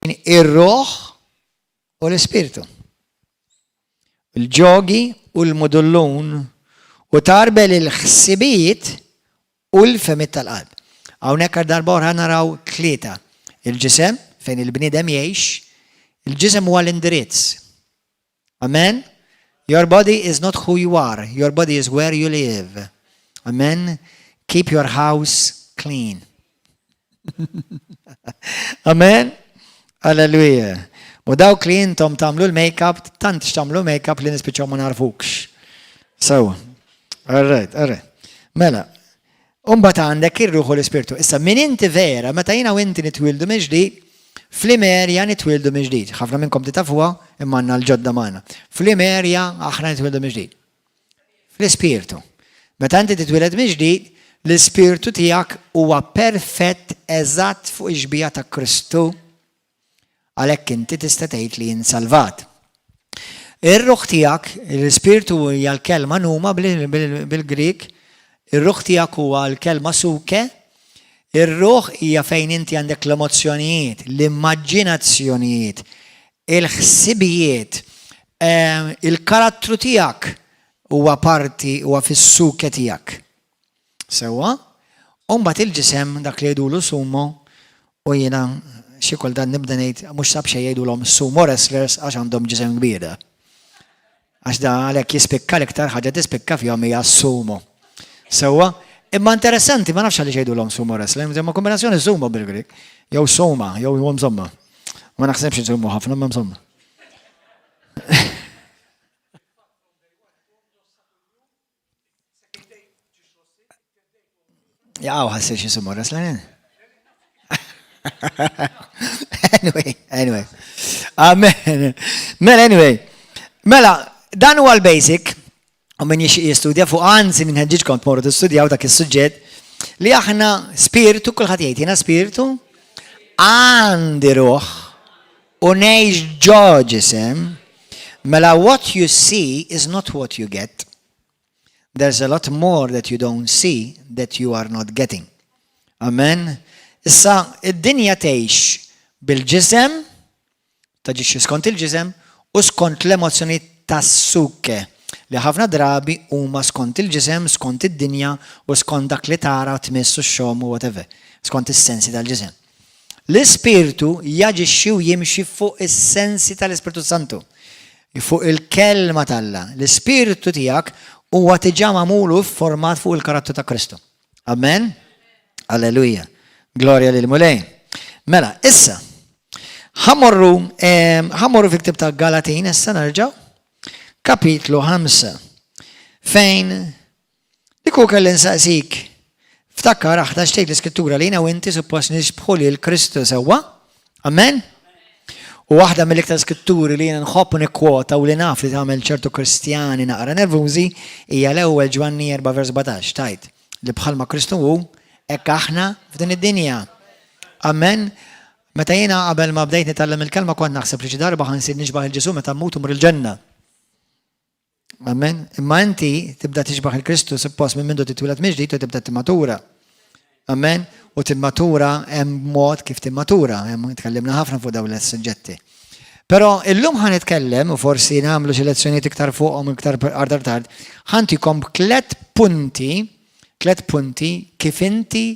Ir-ruħ u l-ispirtu. Il-ġogi u l-mudullun u tarbel il-ħsibijiet u l-fehmiet tal-qalb. Hawnhekk għal darba oħra naraw tlieta. Il-ġisem, fejn il-bniedem jgħix, il-ġisem huwa l-indirizz. Amen? Your body is not who you are, your body is where you live. Amen? Keep your house clean. Amen? Alleluja. U dawk li intom tagħmlu l-makeup, tant x'tagħmlu makeup li nispiċċaw ma narfukx. So, all right, all right. Mela, Umbat għandek ir-ruħ u l-ispirtu. Issa, min inti vera, meta jiena u inti nitwildu mill-ġdid, fl-imerja nitwildu mill-ġdid. Ħafna minnkom titafuha, imma għandna l-ġodda magħna. Fl-imerja aħna nitwildu mill-ġdid. Fl-ispirtu. Meta inti titwieled mill-ġdid, l-ispirtu tiegħek huwa perfett eżatt fuq ix-xbieha ta' Kristu. Għalhekk inti tista' tgħid li jien salvat. Ir-ruħ tiegħek, l-ispirtu hija l-kelma numa bil-Grieg, ir-ruħ tiegħek huwa l-kelma suke, ir-ruħ hija fejn inti għandek l-emozzjonijiet, l-immaġinazzjonijiet, il-ħsibijiet, ehm, il-karattru tiegħek huwa parti huwa fis-suke tiegħek. Sewwa? U mbagħad il-ġisem dak li jgħidulu sumo u jiena xi kultant nibda ngħid mhux sab xejn jgħidulhom sumo wrestlers għax għandhom ġisem kbir da. Għax da għalhekk jispikka l-iktar ħaġa tispikka fihom hija sumo. Sewwa? Imma interessanti, ma nafx għaliex jgħidulhom sumo wrestling, imma kombinazzjoni sumo bil-Grik, jew soma, jew insomma. Ma naħsebx sumo ħafna, ma insomma. Jaqaw ħassir xi sumo wrestling. Anyway, anyway. Amen. Mela, anyway. Mela, dan huwa l-basic, u min jixtieq jistudja fuq anzi minħeġġiġkom tmorru tistudjaw dak is-suġġett li aħna spiritu, kulħadd jgħid jiena spiritu, għandi ruħ u ngħix ġo ġisem, mela what you see is not what you get. There's a lot more that you don't see that you are not getting. Amen. Issa, id-dinja tgħix bil-ġisem, taġixxi skont il-ġisem u skont l-emozzjonijiet tas-suke li ħafna drabi huma skont il-ġisem, skont id-dinja u skont dak li tara, tmiss u xxomm u whatever, skont is-sensi tal-ġisem. L-Ispirtu jaġixxi u jimxi fuq is-sensi tal-Ispirtu Santu, fuq il-Kelma t'Alla. L-ispirtu tiegħek huwa diġà magħmul u fformat fuq il-karattru ta' Kristu. Amen? Alleluja. Glorja lil Mulej. Mela, issa, ħamorru ħamorru fil-ktib ta' Galatin, issa nerġgħu, kapitlu 5, fejn Kieku kelli nsaqsik, ftakar aħna x'tgħid l-Iskrittura li jiena u inti suppost nixbħu lil Kristu sewwa? Amen? U waħda mill-iktar skritturi li jiena nħobb nikkwota u li naf li tagħmel ċertu Kristjani naqra nervużi hija l-ewwel Ġwanni 4 vers 17 tgħid li bħalma Kristu hu, hekk aħna f'din id-dinja. Amen. Meta jiena qabel ma bdejt nitgħallem il-kelma kont naħseb li xi darba ħa nsir nixbaħ il Ġesù meta mmut u mmur il-ġenna. Amen. Imma inti tibda tixbaħ il-Kristu suppost minn mindu titwieled mill-ġdid u tibda timmatura. Amen. U timmatura hemm mod kif timmatura, hemm tkellimna ħafna fuq dawn is-suġġetti. Però illum ħa nitkellem u forsi nagħmlu xi lezzjonijiet iktar fuqhom iktar aktar tard, ħantikom tliet punti, tliet punti kif inti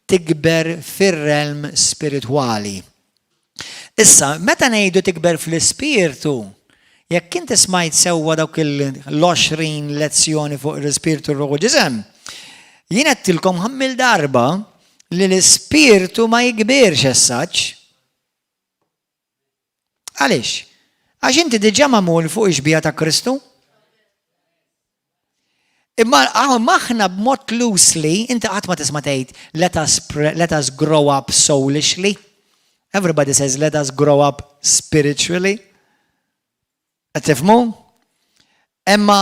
tikber fir-realm spiritwali. Issa, meta ngħidu tikber fl-ispirtu, jekk inti smajt sewwa dawk l-20 lezzjoni fuq l-ispirtu r-ruħ u ġisem, jien għedtilkom ħammil darba li l-ispirtu ma jikbirx as such. Għaliex? Għax inti diġà magħmul fuq ix-xbieha ta' Kristu. Imma aħna b'mod loosely, inti qatt ma tisma' tgħid let us, let us grow up soulishly. Everybody says let us grow up spiritually. Qed tifhmu? Imma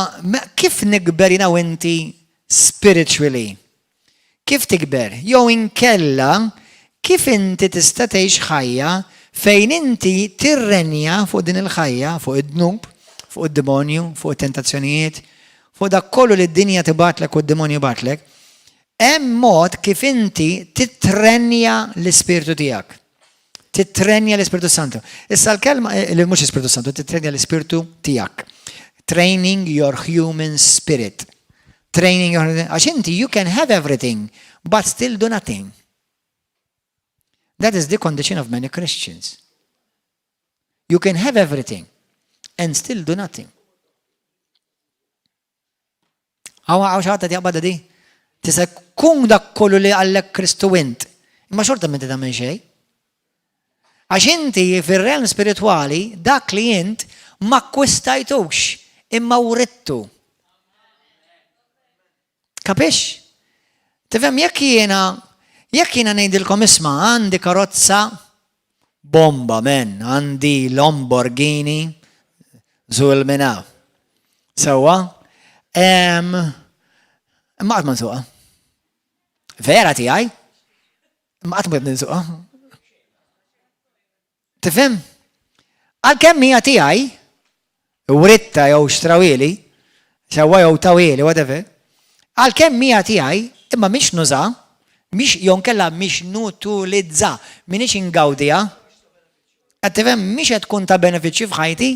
kif nikber jiena u inti spiritually? Kif tikber? Jew inkella kif inti tista' tgħix ħajja fejn inti tirrenja fuq din il-ħajja, fuq id-dnub, fuq id-demonju, fuq it-tentazzjonijiet, fuq dak kollu li d-dinja tibgħatlek u d-demonju jibgħatlek, hemm mod kif inti titrenja l-ispirtu tiegħek. Titrenja l-Ispirtu Santu. Issa l-kelma, eh, li mhux l-Ispirtu Santu, titrenja l-Ispirtu tiegħek. Training your human spirit. Training your, għax inti you can have everything, but still do nothing. That is the condition of many Christians. You can have everything and still do nothing. Għaw għaw xaħat jaqbad di? Tista' kun dak kollu li għallek Kristu int. Imma xorta minn tagħmel xejn. Għax inti fir-realm spiritwali dak li int ma akkwistajtux imma writtu. Kapix? Tifhem jekk jiena jekk jiena ngħidilkom isma' għandi karozza bomba men, għandi Lamborghini Zulmina. Sewwa? Imma qatt ma nsuqha. Vera tiegħi? Imma qatt ma nsuqha. Tifhem? Għalkemm hija tiegħi, writta jew xtrawili, sewwa jew tawili, whatever, għalkemm hija tiegħi, imma mhix nuża, mhix jew nkella mhix nutulizza, m'iniex ingawdiha. Qed tifhem mhix qed tkun ta' benefiċċju f'ħajti.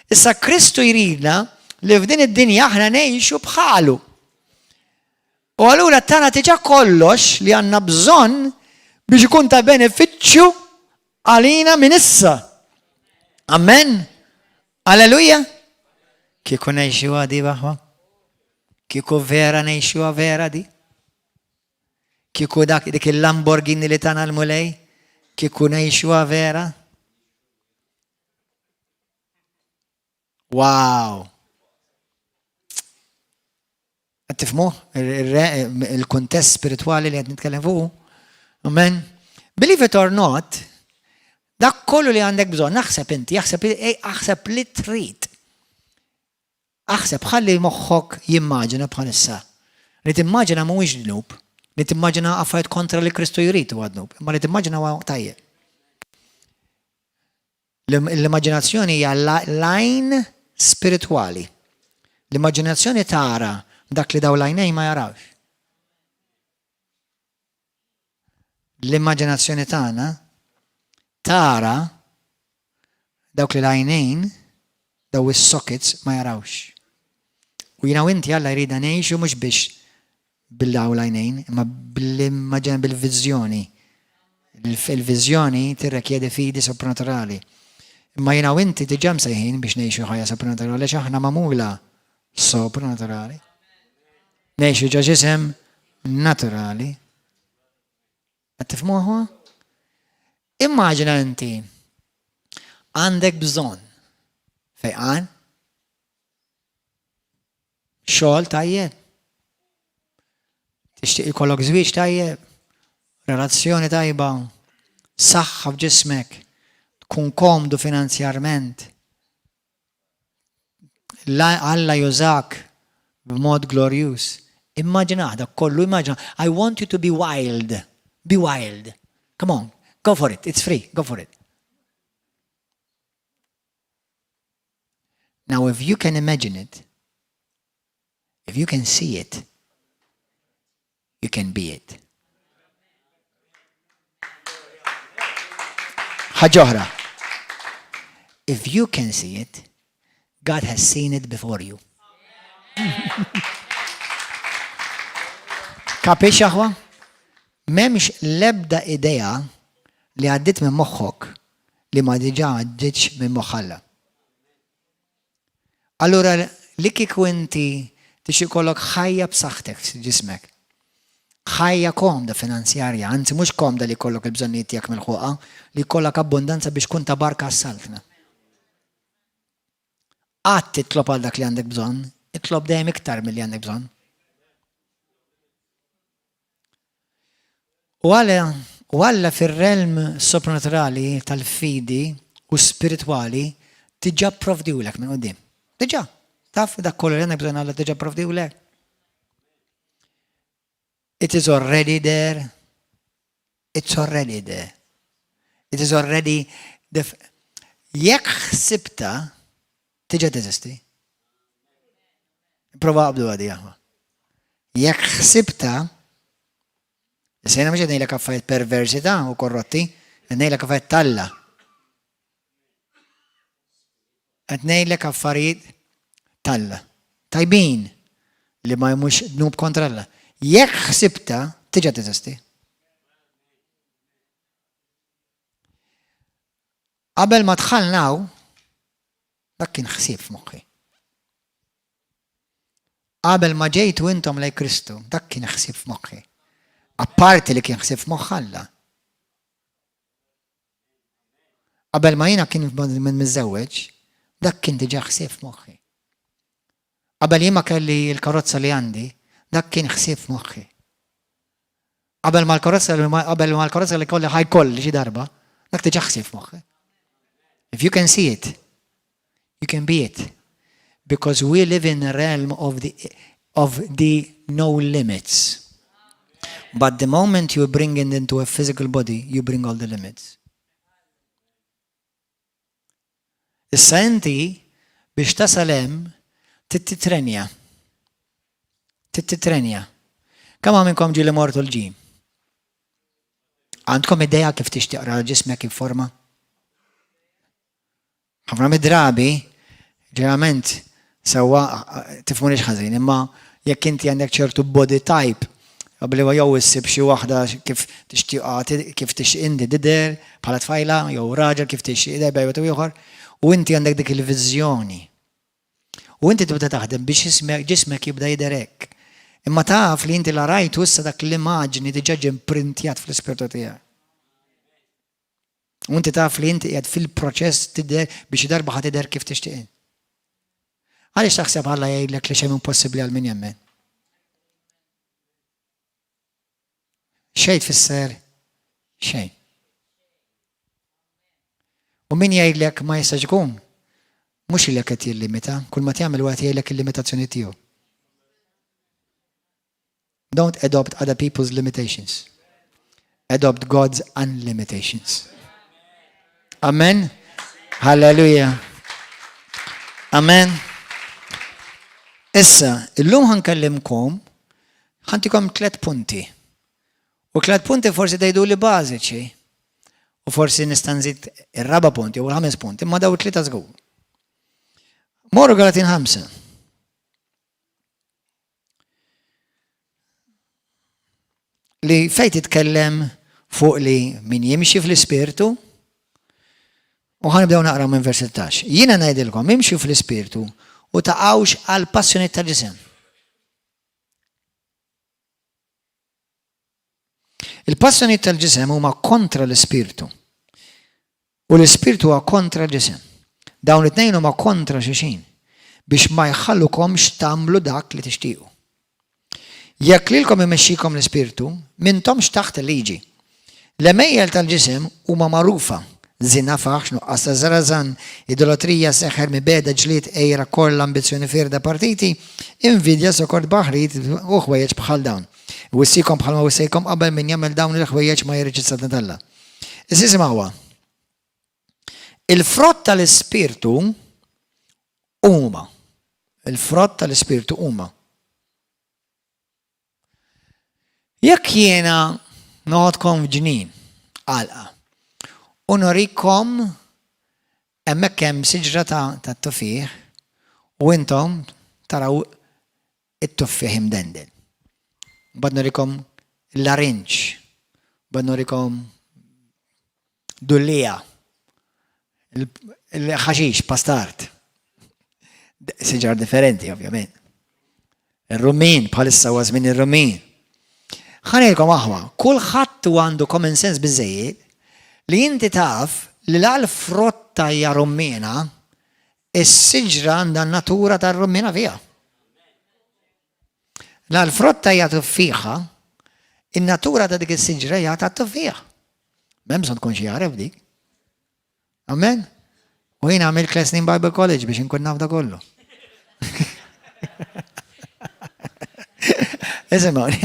Issa Kristu jridna li f'din id-dinja aħna ngħixu bħalu. U allura tana diġà kollox li għandna bżonn biex ikun ta' benefiċċju għalina minn issa. Amen. Alleluja. Kieku ngħixuha di aħwa. Kieku vera ngħixuha vera di. Kieku dak dik il-Lamborghini li tana l-Mulej, kieku ngħixuha vera. Wow! Qed tifhmu il-kuntest spiritwali li qed nitkellem fuq? Amen. Believe it or not, dak kollu li għandek bżonn, naħseb inti, aħseb aħseb li trid. Aħseb ħalli moħħok jimmaġina bħalissa. Li timmaġina mhuwiex dnub, li timmaġina affarijiet kontra li Kristu jrid huwa dnub, imma li timmaġina huwa tajjeb. L-immaġinazzjoni hija l-għajn spiritwali. L-immaġinazzjoni tara dak li daw l-għajnejn ma jarawx. L-immaġinazzjoni tagħna tara dawk li l-għajnejn daw is-sockets ma jarawx. U jiena u inti Alla jridna ngħixu mhux biex bil-daw l-għajnejn, imma bil-immaġina bil-viżjoni. Il-viżjoni tirrekjedi fidi sopranaturali. Imma jiena u inti diġà msejħin biex ngħixu ħajja sopranaturali għax aħna magħmula sopranaturali. Ngħixu ġo ġisem naturali. Qed tifhmuha? Immaġina inti għandek bżonn fejqan, Xogħol tajjeb. Tixtieq ikollok żwieġ tajjeb, relazzjoni tajba, saħħa f'ġismek, tkun komdu finanzjarment. Alla jużak b'mod glorjuż. Immaġina dak kollu, immaġina. I want you to be wild. Be wild. Come on, go for it. It's free. Go for it. Now if you can imagine it, if you can see it, you can be it. Ħaġa oħra. If you can see it, God has seen it before you. Kapix aħwa? M'hemmx l-ebda idea li għaddiet minn moħħok li ma diġà għaddietx minn moħħ Alla. Allura li kieku inti tixtieq ikollok ħajja b'saħħtek f'ġismek, ħajja komda finanzjarja, anzi mhux komda li jkollok il-bżonnijiet tiegħek milħuqa, li jkollok abbundanza biex tkun ta' barka għas-saltna. Qatt titlob għal dak li għandek bżonn, itlob dejjem iktar milli għandek bżonn. U Alla, u Alla fir-realm sopranaturali tal-fidi u spiritwali diġà pprovdiwlek minn quddiem. Diġà. Taf dak kollu li għandek bżonn Alla diġà pprovdiwlek. It is already there. It's already there. It is already the Jekk ħsibta, tiġa teżisti. Prova qabdu għadi aħwa. Jekk ħsibta, issa jiena mhux qed ngħidlek affarijiet perversi ta' u korrotti, Qed ngħidlek affarijiet t'Alla. Qed ngħidlek affarijiet t'Alla. Tajbin li ma jmux dnub kontra Alla. Jekk ħsibta, tiġa teżisti. Qabel ma dħalna hawn, dak kien ħsieb f'moħħi. Qabel ma ġejtu intom lej Kristu, dak kien ħsieb f'moħħi. Apparti li kien ħsieb f'moħħ Alla. Qabel ma jiena kien minn miżżewweġ, dak kien diġà ħsieb f'moħħi. Qabel jien ma kelli l-karozza li għandi, dak kien ħsieb f'moħħi. Qabel ma l-karozza qabel ma l-karozza li kolli ħajkolli xi darba, dak diġà ħsieb f'moħħi. If you can see it, you can be it. Because we live in a realm of the, of the no limits. But the moment you bring it into a physical body, you bring all the limits. Issa inti biex tasal hemm trid titrenja. Trid titrenja. Kemm hawn minnkom ġieli mortu l-ġim? Għandkom idea kif tixtieq ra ġismek in forma? Ħafna mid-drabi, ġeneralment, sewwa tifhmunix ħażin, imma jekk inti għandek ċertu body type, qabel jew issib xi waħda kif tixtieqha kif tixtieq inti tidher bħala tfajla jew raġel kif tixtieq jidher bejn wieħed u ieħor, u inti għandek dik il-viżjoni. U inti tibda taħdem biex ġismek jibda jidher hekk. Imma taf li inti la rajtu issa dak l-immaġni diġà ġie mprintjat fl-ispirtu tiegħek. U inti taf li inti qiegħed fil-proċess tidher biex xi darba ħa tidher kif tixtieq int. Għaliex taħseb Alla jgħidlek li xejn impossibbli għal min jemmen? Xejn tfisser xejn. U min jgħidlek ma jistax ikun, mhux ilek qed jillimita, kull ma tagħmel huwa qed jgħidlek il-limitazzjoni tiegħu. Don't adopt other people's limitations. Adopt God's unlimitations. Amen. Hallelujah. Amen. Issa, illum ħankellimkom, ħantikom tlet punti. U tlet punti forsi tgħidu li bażiċi. U forsi nista' nżid ir-raba' punt jew il-ħames punt, imma daw it-tlieta żgur. Morru Galatin 5. Li fejn titkellem fuq li min jimxi fl-ispirtu, u ħanibdew naqra minn vers 16. Jiena ngħidilkom imxu fl-ispirtu u taqgħux għal passjoni tal-ġisem. Il-passjonijiet tal-ġisem huma kontra l-ispirtu. U l-ispirtu huwa kontra l-ġisem. Dawn it-tnejn huma kontra xulxin biex ma jħallukomx tagħmlu dak li tixtiequ. Jekk lilkom imexxikom l-ispirtu, m'intomx taħt il-liġi. L-għemejjel tal-ġisem huma magħrufa, Żina, faħx, nuqqas ta' żrażan, idolatrija, seħer, mibegħda, ġlied, għira, korla, ambizzjoni fierda, partiti, invidja, sokor, tbaħrid, u ħwejjeġ bħal dawn. Iwissikom bħalma wissejtkom qabel, min jagħmel dawn il-ħwejjeġ ma jiritx is-saltna t'Alla. Issa isimgħuha. Il-frott tal-Ispirtu huma. Il-frott tal-Ispirtu huma. Jekk jiena noħodkom f'ġnien, għalqa, u nurikom hemmhekk hemm siġra ta' tuffieħ u intom taraw it-tuffieħ imdendel. Mbagħad nurikom l-larinġ, mbagħad nurikom Dullija. Il-ħaxix, pastart. Siġar differenti, ovvjament. Ir-rumin, bħalissa huwa żmien ir-rumin. Ħanejkom aħwa, kulħadd u għandu common sense biżejjed li inti taf li la l-frotta hija rummina, is-siġra għandha natura tar-rummina fiha. La l-frotta hija tuffieħa, in-natura ta' dik is-siġra hija ta' tuffieħ. M'hemm bżonn tkun xi għaref dik. Amen? U jien għamilt tliet snin Bible College biex inkun naf da kollu. Isimgħuni.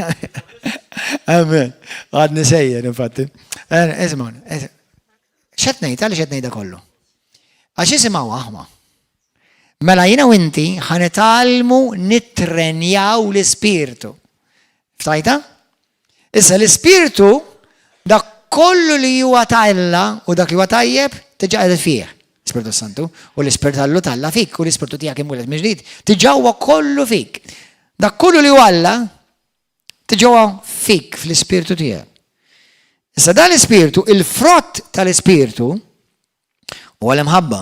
Amen. Għadni sejjer, infatti. Eh, isimgħuni. X'qed ngħid? Għaliex qed ngħid kollu? Għax isimgħu aħwa. Mela jiena u inti ħa nitgħallmu nittrenjaw l-ispirtu. Ftajta? Issa l-ispirtu dak kollu li huwa ta' Alla u dak li huwa tajjeb diġà qiegħed fih. L-Ispirtu Santu u l-Ispirtu Allu t'Alla fik u l-Ispirtu tiegħek imwieled mill-ġdid. Diġà huwa kollu fik. Dak kollu li huwa Alla diġà huwa fik fl-Ispirtu tiegħek. Issa dan l-Ispirtu, il-frott tal-Ispirtu huwa l-imħabba.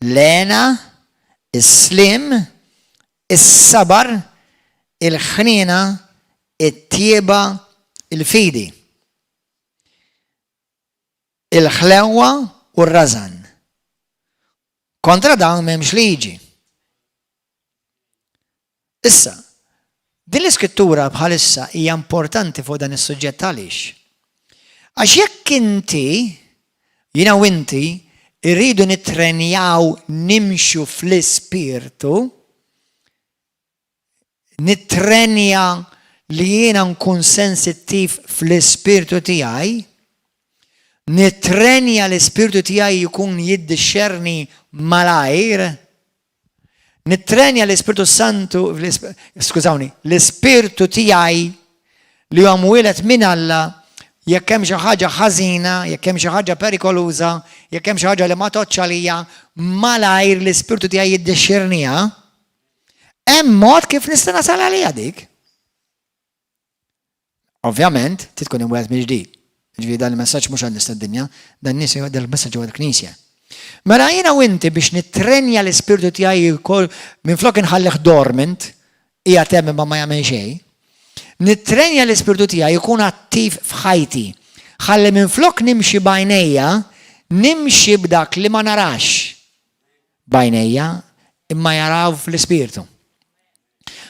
L-hena, is-sliem, is-sabar, il-ħniena, it-tjieba, il-fidi. Il-ħlewwa u r-rażan. Kontra dawn m'hemmx liġi. Issa, din l-iskrittura bħalissa hija importanti fuq dan is-suġġett għaliex? Għax jekk inti, jiena u inti, irridu nittrenjaw nimxu fl-ispirtu, Nittrenja li jiena nkun sensittiv fl-ispirtu tiegħi, nittrenja l-ispirtu tiegħi jkun jiddixxerni malajr, nittrenja l-Ispirtu Santu, skużawni, l-ispirtu tiegħi li huwa mwieled minn Alla jekk hemm xi ħaġa ħażina, jekk hemm xi ħaġa perikoluża, jekk hemm xi ħaġa li ma tgħoddx għalija, malajr l-ispirtu tiegħi jiddixxerniha. Hemm mod kif nista' nasal għaliha dik. Ovvjament, trid tkun imwieled mill-ġdid. Ġifieri dan il-messaġġ mhux għan nies tad-dinja, dan nies dan il-messaġġ huwa l-Knisja. Mela jiena u inti biex nittrenja l-ispirtu tiegħi wkoll minflok inħallih dormant, qiegħed hemm imma ma jagħmel xejn. Nittrenja l-ispirtu tiegħi jkun attiv f'ħajti. Ħalli minflok nimxi b'għajnejja, nimxi b'dak li ma narax. B'għajnejja imma jaraw fl-ispirtu.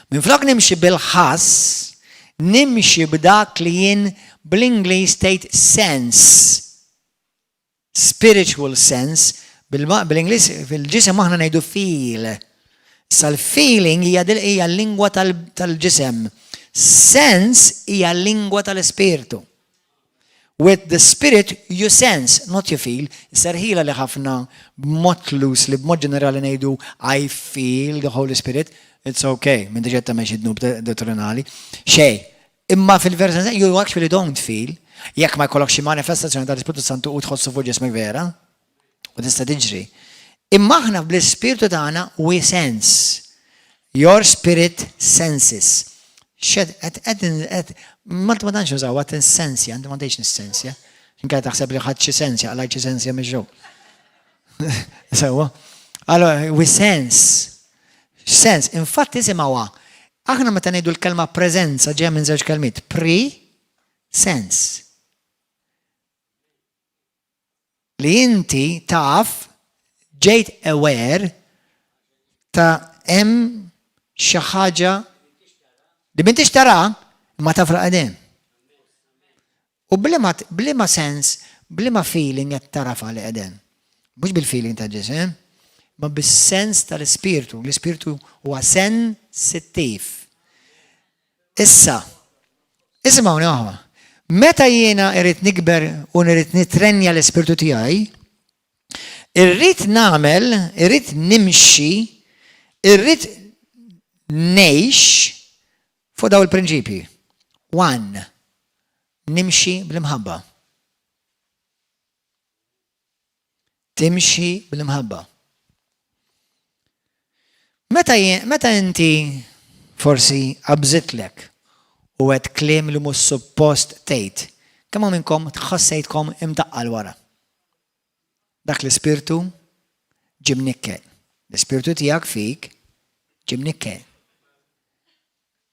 Minflok nimxi bil-ħass, nimxi b'dak li jien bl-Ingliż tgħid sense. Spiritual sense, bil-Ingliż fil-ġisem aħna ngħidu feel. Issa l-feeling hija hija l-lingwa tal-ġisem. Sense hija l-lingwa tal-ispirtu. With the spirit you sense, not you feel. Serħila li ħafna b'mod loosely, b'mod ġenerali ngħidu I feel the Holy Spirit. It's okay, minn diġà tagħmel xi dnub dottrinali. Xej. Imma fil-versa you actually don't feel. Jekk ma jkollok xi manifestazzjoni tal-Ispirtu Santu u tħossu fuq ġismek vera, u tista' tiġri. Imma aħna bl-ispirtu tagħna we sense. Your spirit senses. Xed, qed, qed, qed, Malta ma tantx nużaw, għat nsensja, inti ma tgħidx nissensja. Inkella taħseb li ħadd xi sensja, għalajt xi sensja mix Sewwa. Allora, we sense. Sense, infatti isimgħuha. Aħna meta ngħidu l-kelma preżenza ġejja minn żewġ kelmiet. Pre, sense. Li inti taf ġejt aware ta' hemm xi ħaġa li m'intix tara imma taf li qegħdin. U b'liema b'liema sens, b'liema feeling qed tarafa li qegħdin. Mhux bil-feeling ta' ġisem, ma bis-sens tal-ispirtu. L-ispirtu huwa sensittiv. Issa, isimgħuni aħwa, meta jiena irrid nikber u nirrid nitrenja l-ispirtu tiegħi, irrid nagħmel, irrid nimxi, irrid ngħix fuq daw il-prinċipji. One, nimxi bl-imħabba. Timxi bl-imħabba. Meta, meta inti forsi qabżitlek u għedt kliem li mhux suppost tgħid, kemm minnkom tħossejtkom imtaqqal wara? Dak l-ispirtu ġie mnikket. L-ispirtu tiegħek fik ġie mnikket.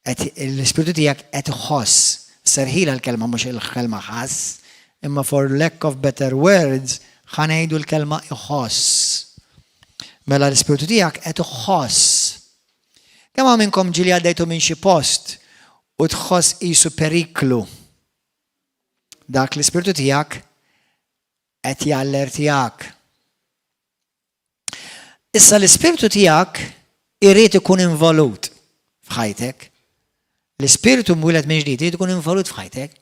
L-ispirtu tiegħek qed iħoss, serħila l-kelma mhux il-kelma ħass, imma for lack of better words ħa ngħidu l-kelma iħoss. Mela l-ispirtu tiegħek qed iħoss. Kemm hawn minnkom ġieli għaddejtu minn xi post u tħoss qisu periklu. Dak l-ispirtu tiegħek qed jallertjak. Issa l-ispirtu tiegħek irid ikun involut f'ħajtek. L-ispirtu mwieled minn ġdid irid ikun involut f'ħajtek.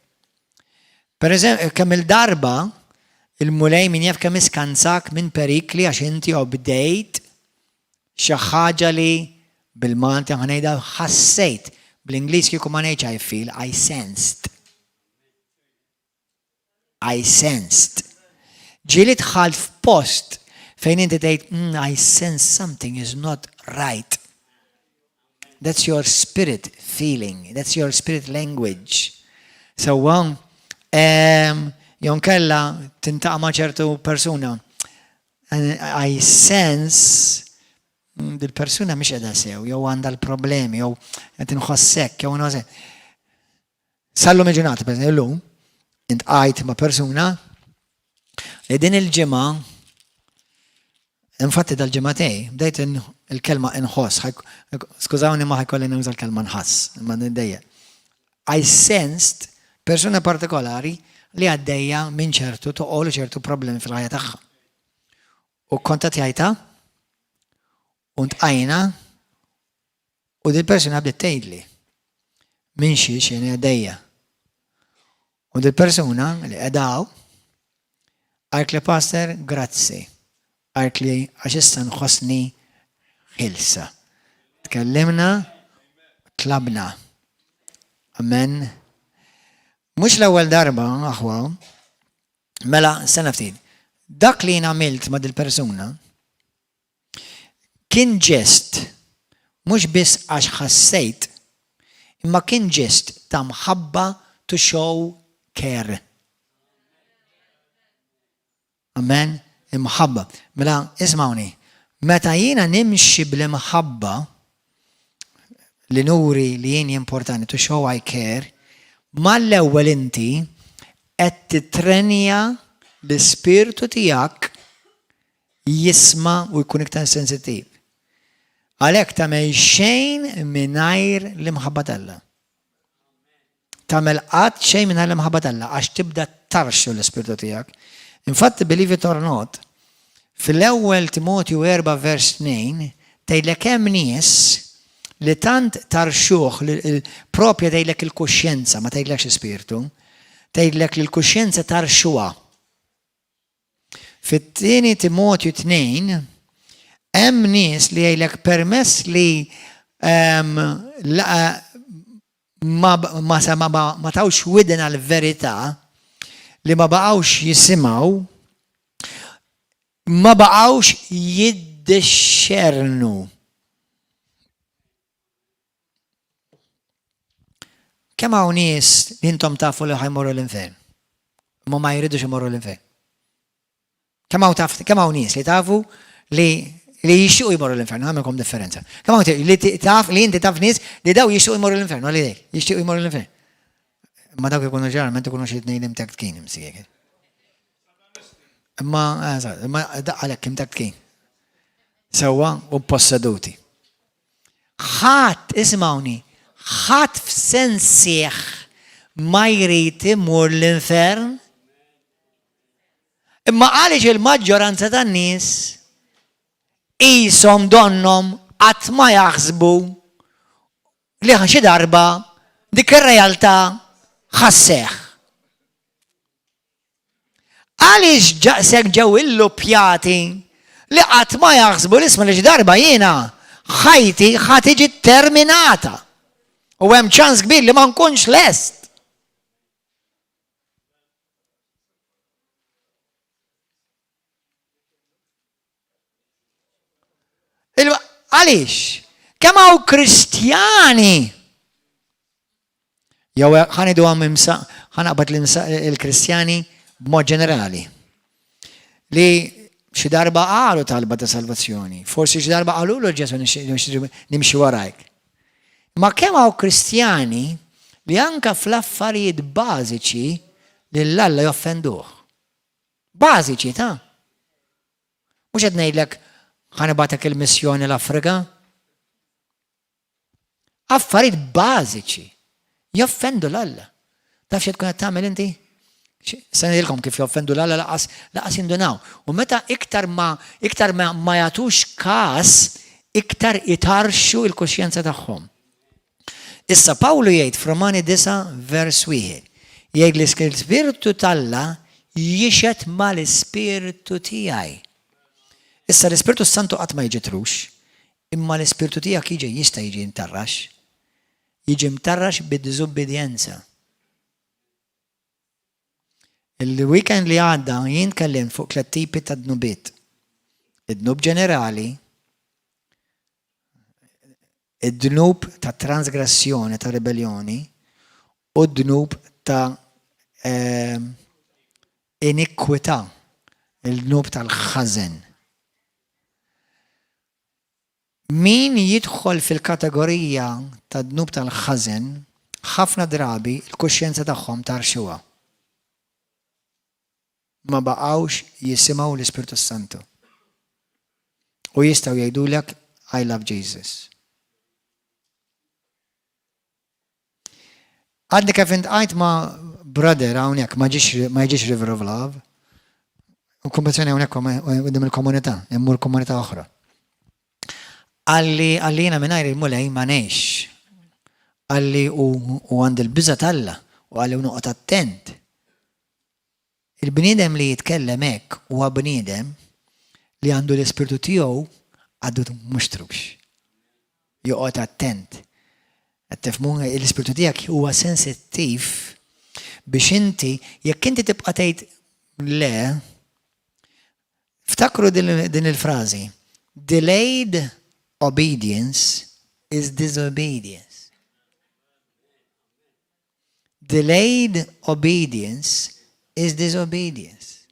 Per eżempju, kemm il-darba il-Mulej min jaf kemm iskanzak minn perikli għax inti obdejt xi ħaġa li bil-Malti ħa ngħidha ħassejt. Bl-Ingliż kieku ma ngħidx I feel, I sensed. I sensed. Ġieli dħalt f'post fejn inti tgħid, mm, I sense something is not right. That's your spirit feeling, that's your spirit language. Sewwa, jew kella tintaqa' ma' ċertu persuna. I sense mm, dil-persuna mhix qiegħda sew, jew għandha l-problemi, jew qed inħossek, jew inħossek. Sallum il-ġurnata, per illum, intqajt ma' persuna li din il-ġimgħa infatti dal-ġimgħatej, bdejt il-kelma inħoss, skużawni ma ħajkolli nuża l-kelma nħass, imma nidejja. I sensed persuna partikolari li għaddejja minn ċertu toqol u ċertu problemi fil-ħajja tagħha. U kontattjajta u ntqajna U dil-persuna bdiet tgħidli minn xiex jien għaddejja. U dil-persuna li qiegħda hawn qaltli pastor grazzi. Qaltli għax issa nħossni ħilsa. Tkellimna, tlabna. Amen. Mhux l-ewwel darba, aħwa, mela sena ftit. Dak li jien għamilt ma' dil-persuna, Kien ġest mhux biss għax ħassejt, imma kien ġest ta' mħabba to show care. Amen? Imħabba. Mela, ismawni, meta jiena nimxi bl-imħabba li nuri li jien jimportani to show I care, mal-ewwel inti qed titrenja l-ispirtu tiegħek jisma' u jkun iktar sensittiv. Għalhekk tagħmel xejn mingħajr l-imħabba t'Alla. Tagħmel qatt xejn mingħajr l-imħabba t'Alla għax tibda tarxu l-ispirtu tiegħek. Infatti, believe it or not, fil-ewwel Timotju 4 vers 2 tgħidlek hemm nies li tant tarxuh propja tgħidlek il-kuxjenza, ma tgħidlekx ispirtu, tgħidlek li l-kuxjenza tarxuha. Fit-tieni Timotju 2, hemm nies li jgħidlek permess li ehm, ma, ma, ma, ma, ma tawx widen għal-verità li ma baqgħux jisimgħu, ma baqgħux jiddixxernu. Kemm hawn nies li intom tafu li ħajmorru l-infern? Ma ma jridux imorru l-infern. Kemm hawn taf, kemm hawn nies li tafu li li jixtiequ jmorru l-infern, għamilkom differenza. Kemm hawn li taf li inti taf nies li daw jixtiequ jmorru l-infern, għalli dejk, jixtiequ jmorru l-infern. Ma dawk ikunu ġeneralment ikunu xi tnejn imtektkin imsiek. Imma, imma għalhekk imtektkin. Sewwa u posseduti. Ħadd, isimgħuni, ħadd f'sensih ma jrid imur l-infern. Imma għaliex il-maġġoranza tan-nies qishom donnhom qatt ma jaħsbu li xi darba dik ir-realtà ħa sseħħ. Għaliex daqshekk ġew illuppjati li qatt ma jaħsbu li isma' li xi darba jiena ħajti ħa tiġi terminata. U hemm ċans kbir li ma nkunx lest. Għaliex? Kemm hawn Kristjani jew ħanidu għam imsa, ħanaqbad il-Kristjani b'mod ġenerali li xi darba qalu talba ta' salvazzjoni, forsi xi darba qalu l Ġesu nimxi warajk. Ma kemm hawn Kristjani li anka fl-affarijiet bażiċi lil Alla joffenduh. Bażiċi ta' Mhux qed ngħidlek ħa nibgħatek il-missjoni l-Afrika. Affarijiet bażiċi joffendu l-Alla. Taf xi tkun qed tagħmel inti? Se ngħidilkom kif joffendu l-Alla laqas laqas jindunaw. U meta iktar ma iktar ma, ma jagħtux każ, iktar itarxu il-kuxjenza tagħhom. Issa Pawlu jgħid f'Romani 9 vers 1, jgħid li l-Ispirtu t'Alla jixhed mal-ispirtu tiegħi. Issa l-Ispirtu Santu qatt ma jiġi trux, imma l-ispirtu tiegħek jiġi jista' jiġi mtarrax. Jiġi mtarrax bid-diżubbidjenza. Il-weekend li għadda jien tkellimt fuq tlet tipi ta' dnubiet. Id-dnub ġenerali, id-dnub ta' transgressjoni, ta' ribellioni, u d-dnub ta' ehm, inikwità, il-dnub tal-ħażen. Min jidħol fil-kategorija tad-dnub tal-ħażen, ħafna drabi l-kuxjenza tagħhom tarxuha. Ma baqgħux jisimgħu l-Ispirtu s-Santu. U jistgħu jgħidulek I love Jesus. Għadni kif intqajt ma' brother hawnhekk ma ġiex ma jiġix River of Love. U konvenzjoni hawnhekk qudiem il-komunità, immur komunità oħra. Qalli qalli jiena mingħajr il-Mulej ma ngħix. Qalli u għandi l-biża' t'Alla u qalli u noqgħod attent. Il-bniedem li jitkellem hekk huwa bniedem li għandu l-ispirtu tiegħu għadu mhux trux. Joqgħod attent. Qed tifhmu? L-ispirtu tiegħek huwa sensittiv biex inti, jekk inti tibqa' tgħid le, ftakru din il-frażi, delayed obedience is disobedience. Delayed obedience is disobedience.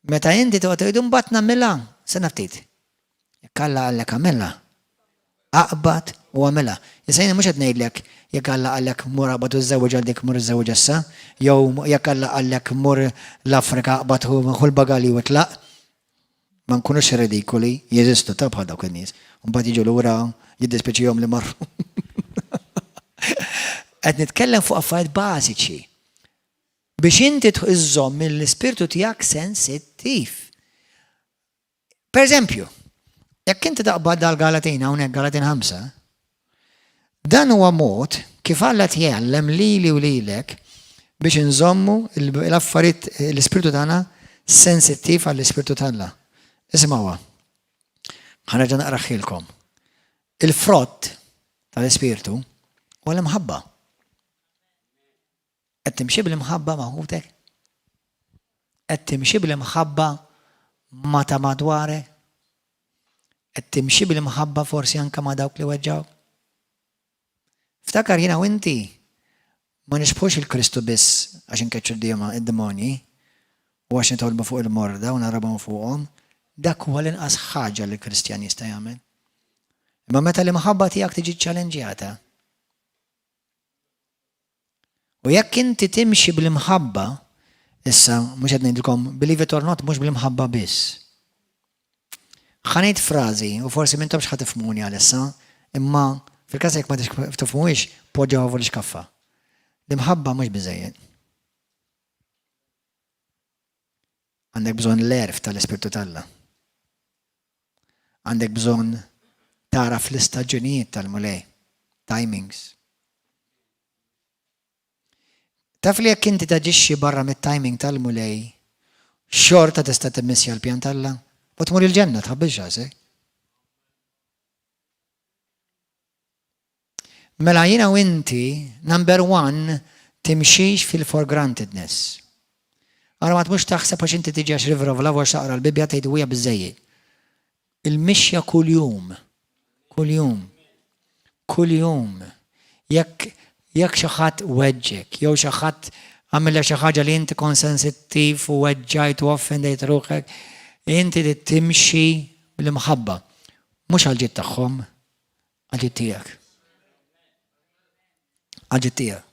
Meta inti toqgħod tgħid imbagħad nagħmilha, sena ftit. Jekk Alla qallek agħmilha, aqbad u agħmilha. Issa jiena mhux qed ngħidlek jekk Alla qallek mur aqbad u żżewweġ għal dik mur iżżewweġ issa, jew jekk Alla qallek mur l-Afrika aqbad ħu l-bagalji u tlaq. Ma nkunux redikoli, jeżistu ta' bħal dawk in-nies. Mbagħad jiġu lura jiddispjaċihom li marru. Qed nitkellem fuq affarijiet bażiċi. Biex inti iżżomm l-ispirtu tiegħek sensittiv. Per eżempju, jekk inti taqbad dal-Galatin hawnhekk Galatin 5, dan huwa mod kif Alla tjgħallem lili u lilek biex inżommu l-affarijiet l-ispirtu tagħna sensittiv għall-ispirtu t'Alla. Isimgħuha. Ħa nerġa' naqraħilkom. Il-frott tal-ispirtu huwa l-imħabba. Qed timxi bl-imħabba ma' ħutek? Qed timxi bl-imħabba ma' ta' madwarek? Qed timxi bl-imħabba forsi anke ma' dawk li weġġgħuk? Ftakar jiena u inti ma nixbħux il-Kristu biss għax inkeċċu d-demonji u għax nitolbu fuq il-morda u narabhom fuqhom, dak huwa l-inqas ħaġa li l-Kristjan jista' jagħmel. Imma meta l-imħabba tiegħek tiġi ċċalenġjata, U jekk inti timxi bl-imħabba, issa mhux qed ngħidilkom believe it or not mhux bl-imħabba biss. Ħa ngħid frażi u forsi m'intomx ħa tifhmuni għalissa, imma fil-każ jekk ma tifhmuhiex poġġewha fuq l-ixkaffa. L-imħabba mhux biżejjed. Għandek bżonn l-għerf tal-Ispirtu t'Alla. Għandek bżonn tagħraf l-istaġunijiet tal-Mulej, timings. Taf li jekk inti taġixxi barra mit-timing tal-Mulej, xorta tista' timmissja l-pjan t'Alla u tmur il-ġenna tħabbilx rasek. Mela jiena u inti, number one, timxix fil-for grantedness. Ara ma tmux taħseb għax inti tiġi għax River of Love għax taqra l-Bibbja tgħid huwa biżejjed. Il-mixja kuljum, kuljum, kuljum. Jekk jekk xi ħadd weġġek, jew xi ħadd għamillek xi ħaġa li inti kont sensittiv u weġġajt u offendejt ruħek, inti timxi bl-imħabba. Mhux għal ġid tagħhom, Għal-ġid tiegħek. Għal-ġid tiegħek.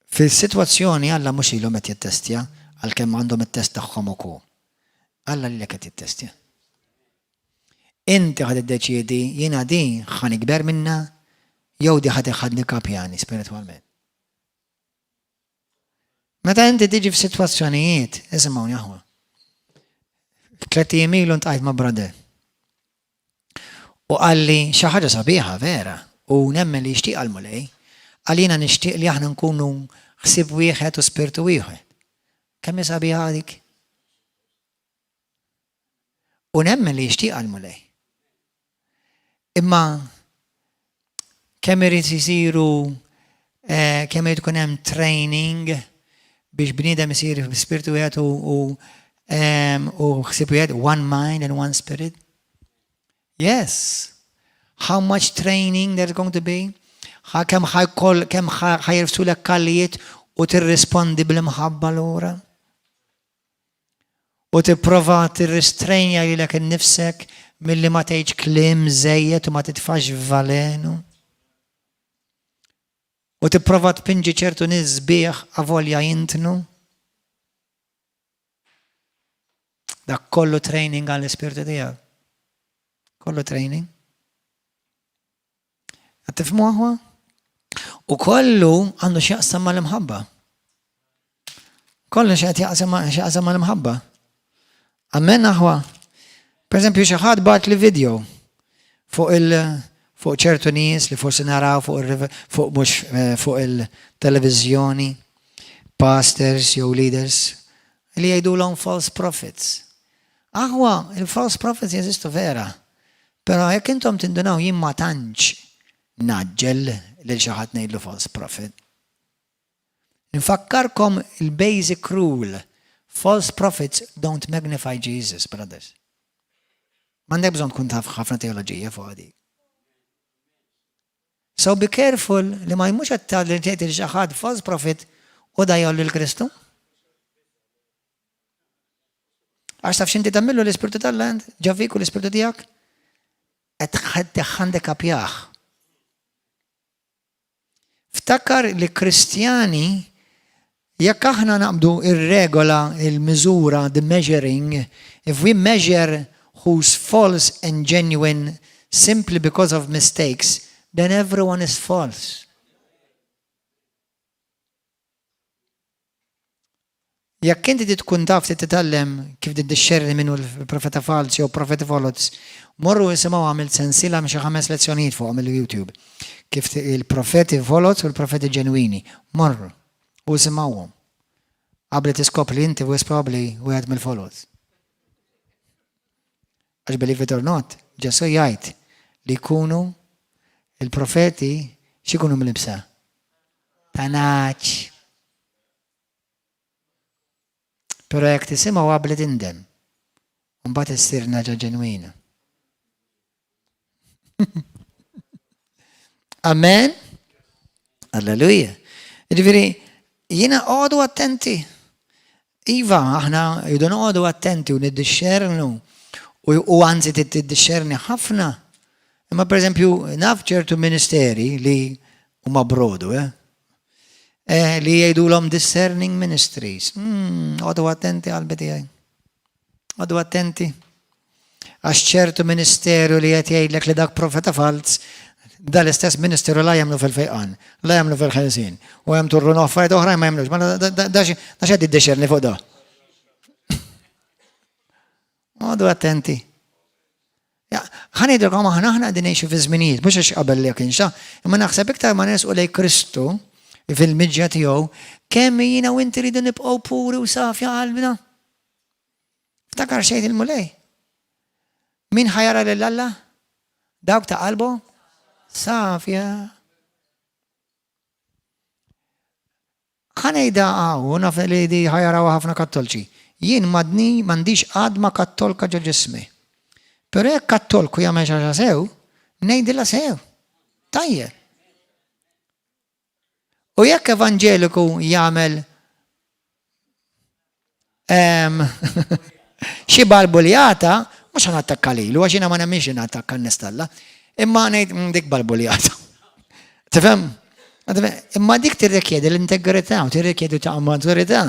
Fil-sitwazzjoni Alla mhux ilhom qed jittestja għalkemm għandhom it-test tagħhom ukoll. Alla lilek qed jittestja. Inti ħad iddeċiedi jiena din ħa nikber minna jew di ħad iħadni kapjani spiritwalment. Meta inti tiġi f'sitwazzjonijiet, isimgħuni aħwa. Tlett ijiem ilu ntqajt ma' brother. U qalli xi ħaġa sabiħa vera u nemmen li jixtieqha l-Mulej. Qal jiena nixtieq li aħna nkunu ħsieb wieħed u spirtu wieħed. Kemm hi sabiħa dik? U nemmen li jixtieqha l-Mulej. Imma kemm irid isiru eh, kemm irid ikun hemm training. biex bniedem isir spirtu wieħed u u ħsieb wieħed, one mind and one spirit? Yes. How much training there's going to be? Kemm ħajkoll kemm ħajrfsulek kallijiet u tirrispondi bl-imħabba lura? U tipprova tirristrenja lilek innifsek milli ma tgħidx kliem żejjed u ma titfax valenu. U tipprova tpinġi ċertu nies sbieħ avolja jintnu. Dak kollu training għall-ispirtu tiegħek. Kollu training. Qed tifhmu aħwa? U kollu għandu x'jaqsam mal-imħabba. Kollu x'qed jaqsam mal-imħabba. Amen aħwa. Per eżempju, xi ħadd bagħat li video fuq il fuq ċertu nies li forsi naraw fuq fuq mhux eh, fuq il-televiżjoni, pastors jew leaders li jgħidulhom false prophets. Aħwa, il-false prophets jeżistu vera. Però jekk intom tindunaw jien ma tantx ngħaġġel lil xi ħadd ngħidlu false prophet. Infakkarkom il-basic rule, false prophets don't magnify Jesus, brothers. M'għandek bżonn tkun taf ħafna teoloġija fuq dik. So be careful li ma jmux qed tgħid lil xi ħadd false prophet u da jgħolli l-Kristu. Għax taf x'inti tagħmillu l-Ispirtu tal-Land, ġo fik u l-Ispirtu tiegħek, qed teħhandikapjah. Ftakar li Kristjani jekk aħna naqbdu ir-regola, il-miżura, the measuring, if we measure who's false and genuine simply because of mistakes, then everyone is false. Jekk inti trid tkun taf trid titgħallem kif tiddixxerni min hu l-profeta falz jew profeti foloz, morru isimgħu għamilt sensiela minn xi ħames lezzjonijiet fuqhom il-YouTube. Kif il-profeti foloz u l-profeti ġenwini. Morru u isimgħuhom. Qabli tiskopri li inti wisq probabbli wieħed mill-foloz. Għax believe it or not, Ġesù jgħid li jkunu il-profeti x'ikunu mlibsa? Ta' nagħaġ. Però jekk tisimgħu abbli tindem. U mbagħad issir naġa ġenwina. Amen. Alleluja. Ġifieri, jiena għodu attenti. Iva, aħna jridu noqogħdu attenti u niddixxernu u anzi tiddixxerni ħafna. Imma pereżempju naf ċertu ministeri li huma brodu, eh? Eh, li jgħidulhom discerning ministries. Mm, għodu attenti qalbi tiegħi. Għodu attenti. Għax ċertu ministeru li qed jgħidlek li dak profeta falz, dal-istess ministeru la jemnu fil-fejqan, la jemnu fil-ħelsin, u hemm turru affarijiet oħrajn ma jemnux. Ma da xed iddixxerni fuq da. Għodu attenti. Ħa ngħidilkom aħna aħna qegħdin ngħixu fi żminijiet, mhux għax qabel li kienx, imma naħseb iktar ma nersqu lejn Kristu fil-miġja tiegħu, kemm jiena u inti rridu nibqgħu puri u safja qalbna. Ftakar xejn il-Mulej. Min ħajara lil Alla? Dawk ta' qalbu safja. Ħa ngħidha hawn, u naf li di ħa jarawha ħafna Kattolċi, jien m'għadni m'għandix għadma Kattolka ġo ġismi. Però jekk Kattolku jagħmel xi ħaġa sew, ngħidilha sew. Tajjeb. U jekk Evanġeliku jagħmel Xi balbuljata, mhux ħa nattakka lilu, għax jiena ma nemminx li nattakka n-nies t'Alla, imma ngħid mm, dik balbuljata. Tifhem? Imma dik tirrikjedi l-integrità u tirrikjedi ta' maturità.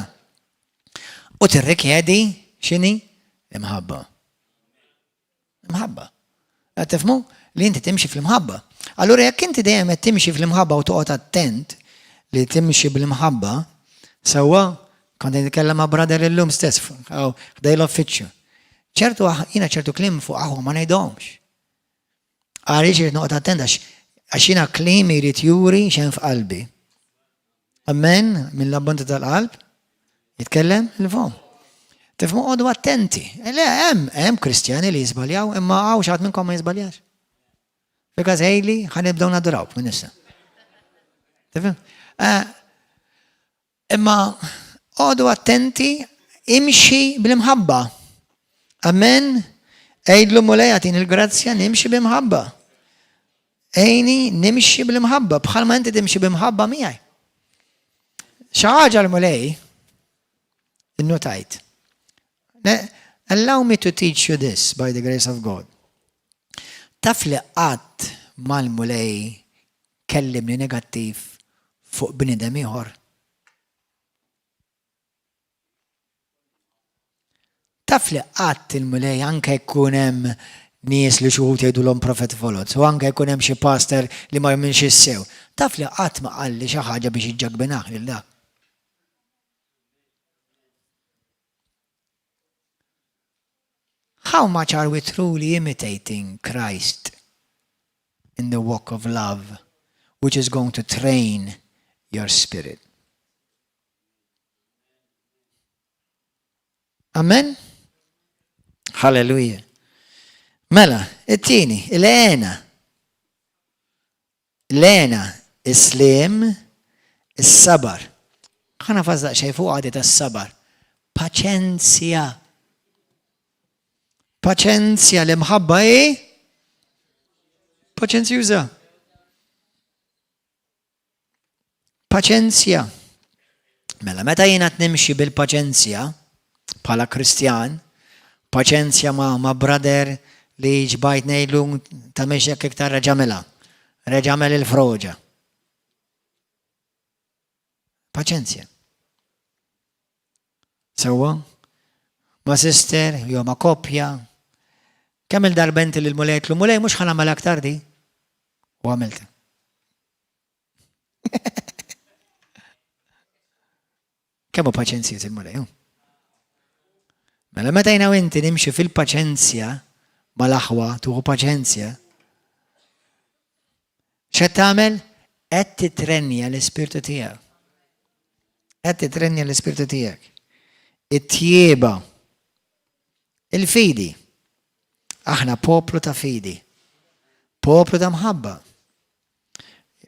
U tirrikjedi x'inhi? Imħabba. Imħabba. Qed tifhmu? Li inti timxi fl-imħabba. Allura jekk inti dejjem qed timxi fl-imħabba u toqgħod attent li timxi bl-imħabba, sewwa kont qed nitkellem ma' brother illum stess ħdej l-uffiċċju. Ċertu jiena ċertu kliem fuq aħwa ma ngħidhomx. Għaliex irid noqgħod attent għax jiena kliem jrid juri x'hemm f'qalbi. Amen, mill-abbonti tal-qalb, jitkellem il-fom. Tifmu għodu attenti. Eh, le, hemm, hemm Kristjani li jiżbaljaw, imma hawn xi ħadd minnkom ma jiżbaljax. Fika Hailey, ħa nibdew nadurawk minn issa. Tifhem? Eh, imma Oqogħdu attenti, imxi bl-imħabba. Amen. Għidlu Mulej agħtini l-grazzja nimxi b'imħabba. Għini nimxi bl-imħabba bħalma inti timxi b'imħabba miegħi. Xi ħaġa l-Mulej innotajt. Allow me to teach you this by the grace of God. Taf li qatt mal-Mulej kellimni negattiv fuq bniedem ieħor. Taf li qatt il-Mulej anke jkun hemm nies li xi wħud jgħidulhom profeti foloz u anke jkun hemm xi pastor li ma jemminx is-sew. Taf li qatt ma qalli xi ħaġa biex iġġagbinah lil dak. How much are we truly imitating Christ in the walk of love which is going to train your spirit? Amen? Hallelujah. Mela, it-tieni, il-għena. L-għena, is-slim, is-sabar. Ħana fażlaq xej fuq għadi tas-sabar. Paċenzja. Paċenzja l-imħabba hi paċenzjuża. Paċenzja. Mela, meta jiena nimxi bil-paċenzja, bħala Kristjan, paċenzja ma', ma brother li ġbajt ngħidlu ta' jekk iktar reġamela, reġamel il-froġa. Paċenzja. Sewwa? Ma' sister, jew ma' koppja. Kemm il-darba inti lil Mulej tlu Mulej mhux ħa nagħmel aktar di. U għamilta. Kemm hu paċenzjuż il-Mulej. Mela meta jiena u inti nimxu fil-paċenzja mal-aħwa tuħu paċenzja, x'qed tagħmel? Qed titrenja l-ispirtu tiegħek. Qed titrenja l-ispirtu tiegħek. It-tjieba. Il-fidi. Aħna poplu ta' fidi. Poplu ta' mħabba.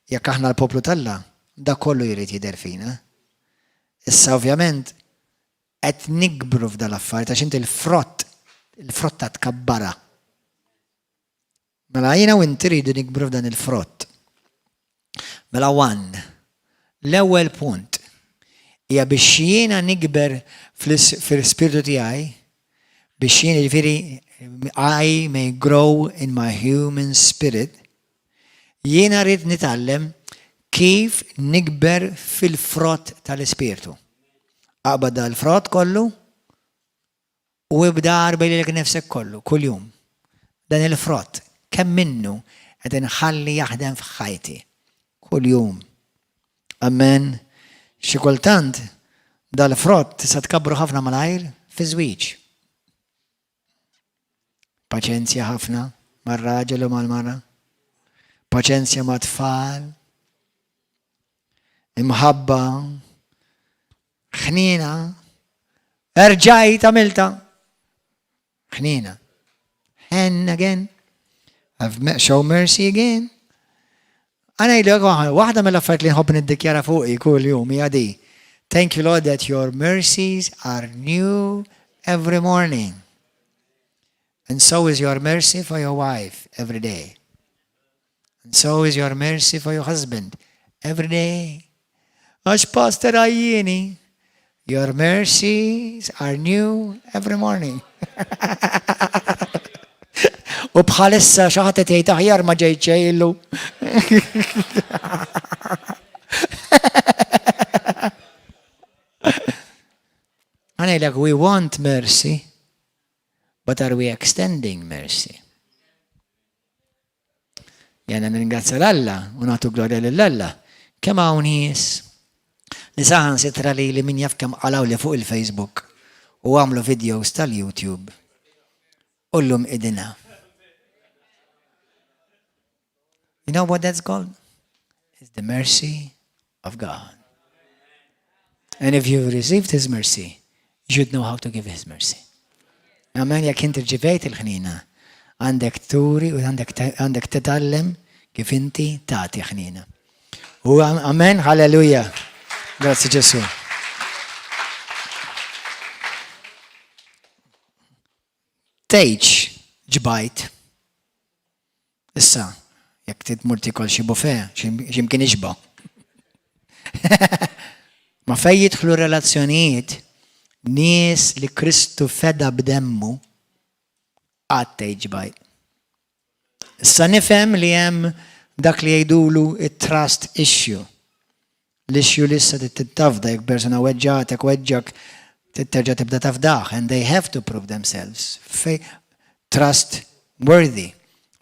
Jekk aħna l-poplu t'Alla, dak kollu jrid jidher fina. Issa ovvjament qed nikbru f'dal-affarijiet għax inti l-frott, il-frotta tkabbarha. Mela jiena u inti rridu nikbru f'dan il-frott. Mela one, l-ewwel punt hija biex jiena nikber fl-ispirtu tiegħi biex jien jiġifieri I may grow in my human spirit, jiena rrid nitgħallem kif nikber fil-frott tal-Ispirtu. Aqbad dal-frott kollu u ibda għarbi lilek nifsek kollu, kuljum. Dan il-frott, kemm minnu qed inħalli jaħdem f'ħajti. Kuljum. Amen. Xi kultant dal-frott tista' tkabbru ħafna malajr fi żwieġ. Paċenzja ħafna mar-raġel u mal-mara. Paċenzja ma' tfal. Imħabba. Ħnina. Erġajt għamilta. Ħnina. Hen again. I've show mercy again. Għana jgħidlek waħda mill-affarijiet li nħobb niddikjara fuqi kull jum hija di. Thank you Lord that your mercies are new every morning. And so is your mercy for your wife every day. And so is your mercy for your husband every day. Għax pastor għajjini. Your mercies are new every morning. U bħalissa xi ħadd qed jgħid aħjar ma ġejt xejlu. Għanajlek, we want mercy, but are we extending mercy? Jena nirringrazzja l-Alla u nagħtu glorja lil Alla. Kemm hawn nies li saħan sitra li li min jaf kemm qalgħu li fuq il-Facebook u għamlu videos tal-YouTube. U llum idina. You know what that's called? It's the mercy of God. And if you've received His mercy, you should know how to give His mercy. Amen, jekk inti rċivejt il-ħnina, għandek turi u għandek titgħallem kif inti tagħti ħnina. U amen, halleluja. Grazzi Ġesu. Tgħidx ġbajt. Issa, jekk trid tmur tiekol xi buffet, x'imkien ixba'. Ma fejn jidħlu relazzjonijiet, nies li Kristu feda b'demmu, qatt tgħid ġbajt. Issa nifhem li hemm dak li jgħidulu it-trust issue. L-issue li issa tafda jekk persuna weġġatek, weġġak, terġa' tibda tafdah, and they have to prove themselves. Trust worthy.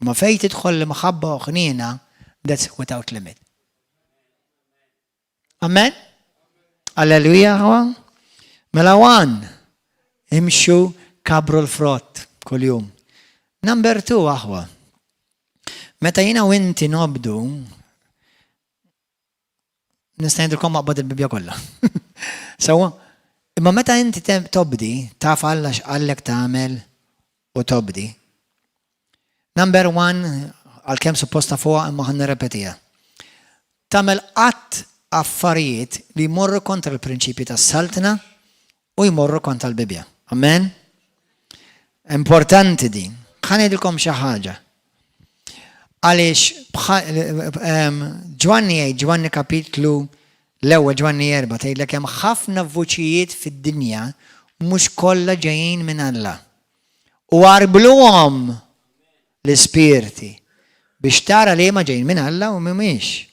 Ma fej tidħol l-imħabba u ħniena, that's without limit. Amen? Alleluja, aħwa? Mela one, imxu kabbru l-frott kuljum. Number two, aħwa. Meta jiena u inti nobdu, nista' ngħidilkom maqbad il-Bibja kollha. Sewwa, imma meta inti tobdi, taf Alla x'qallek tagħmel u tobdi. Number one, għalkemm supposta fuqha imma ħa nirrepetiha. Tagħmel qatt affarijiet li jmorru kontra l-prinċipji tas-saltna u jmorru kontra l-Bibja. Amen? Importanti din. Ħa ngħidilkom xi ħaġa. Għaliex Ġwanni jgħid, Ġwanni kapitlu l-ewwel Ġwanni 4 tgħidlek hemm ħafna vuċijiet fid-dinja mhux kollha ġejjin minn Alla. U għarbluhom l-ispirti biex tara li ma ġejjin minn Alla u mhumiex.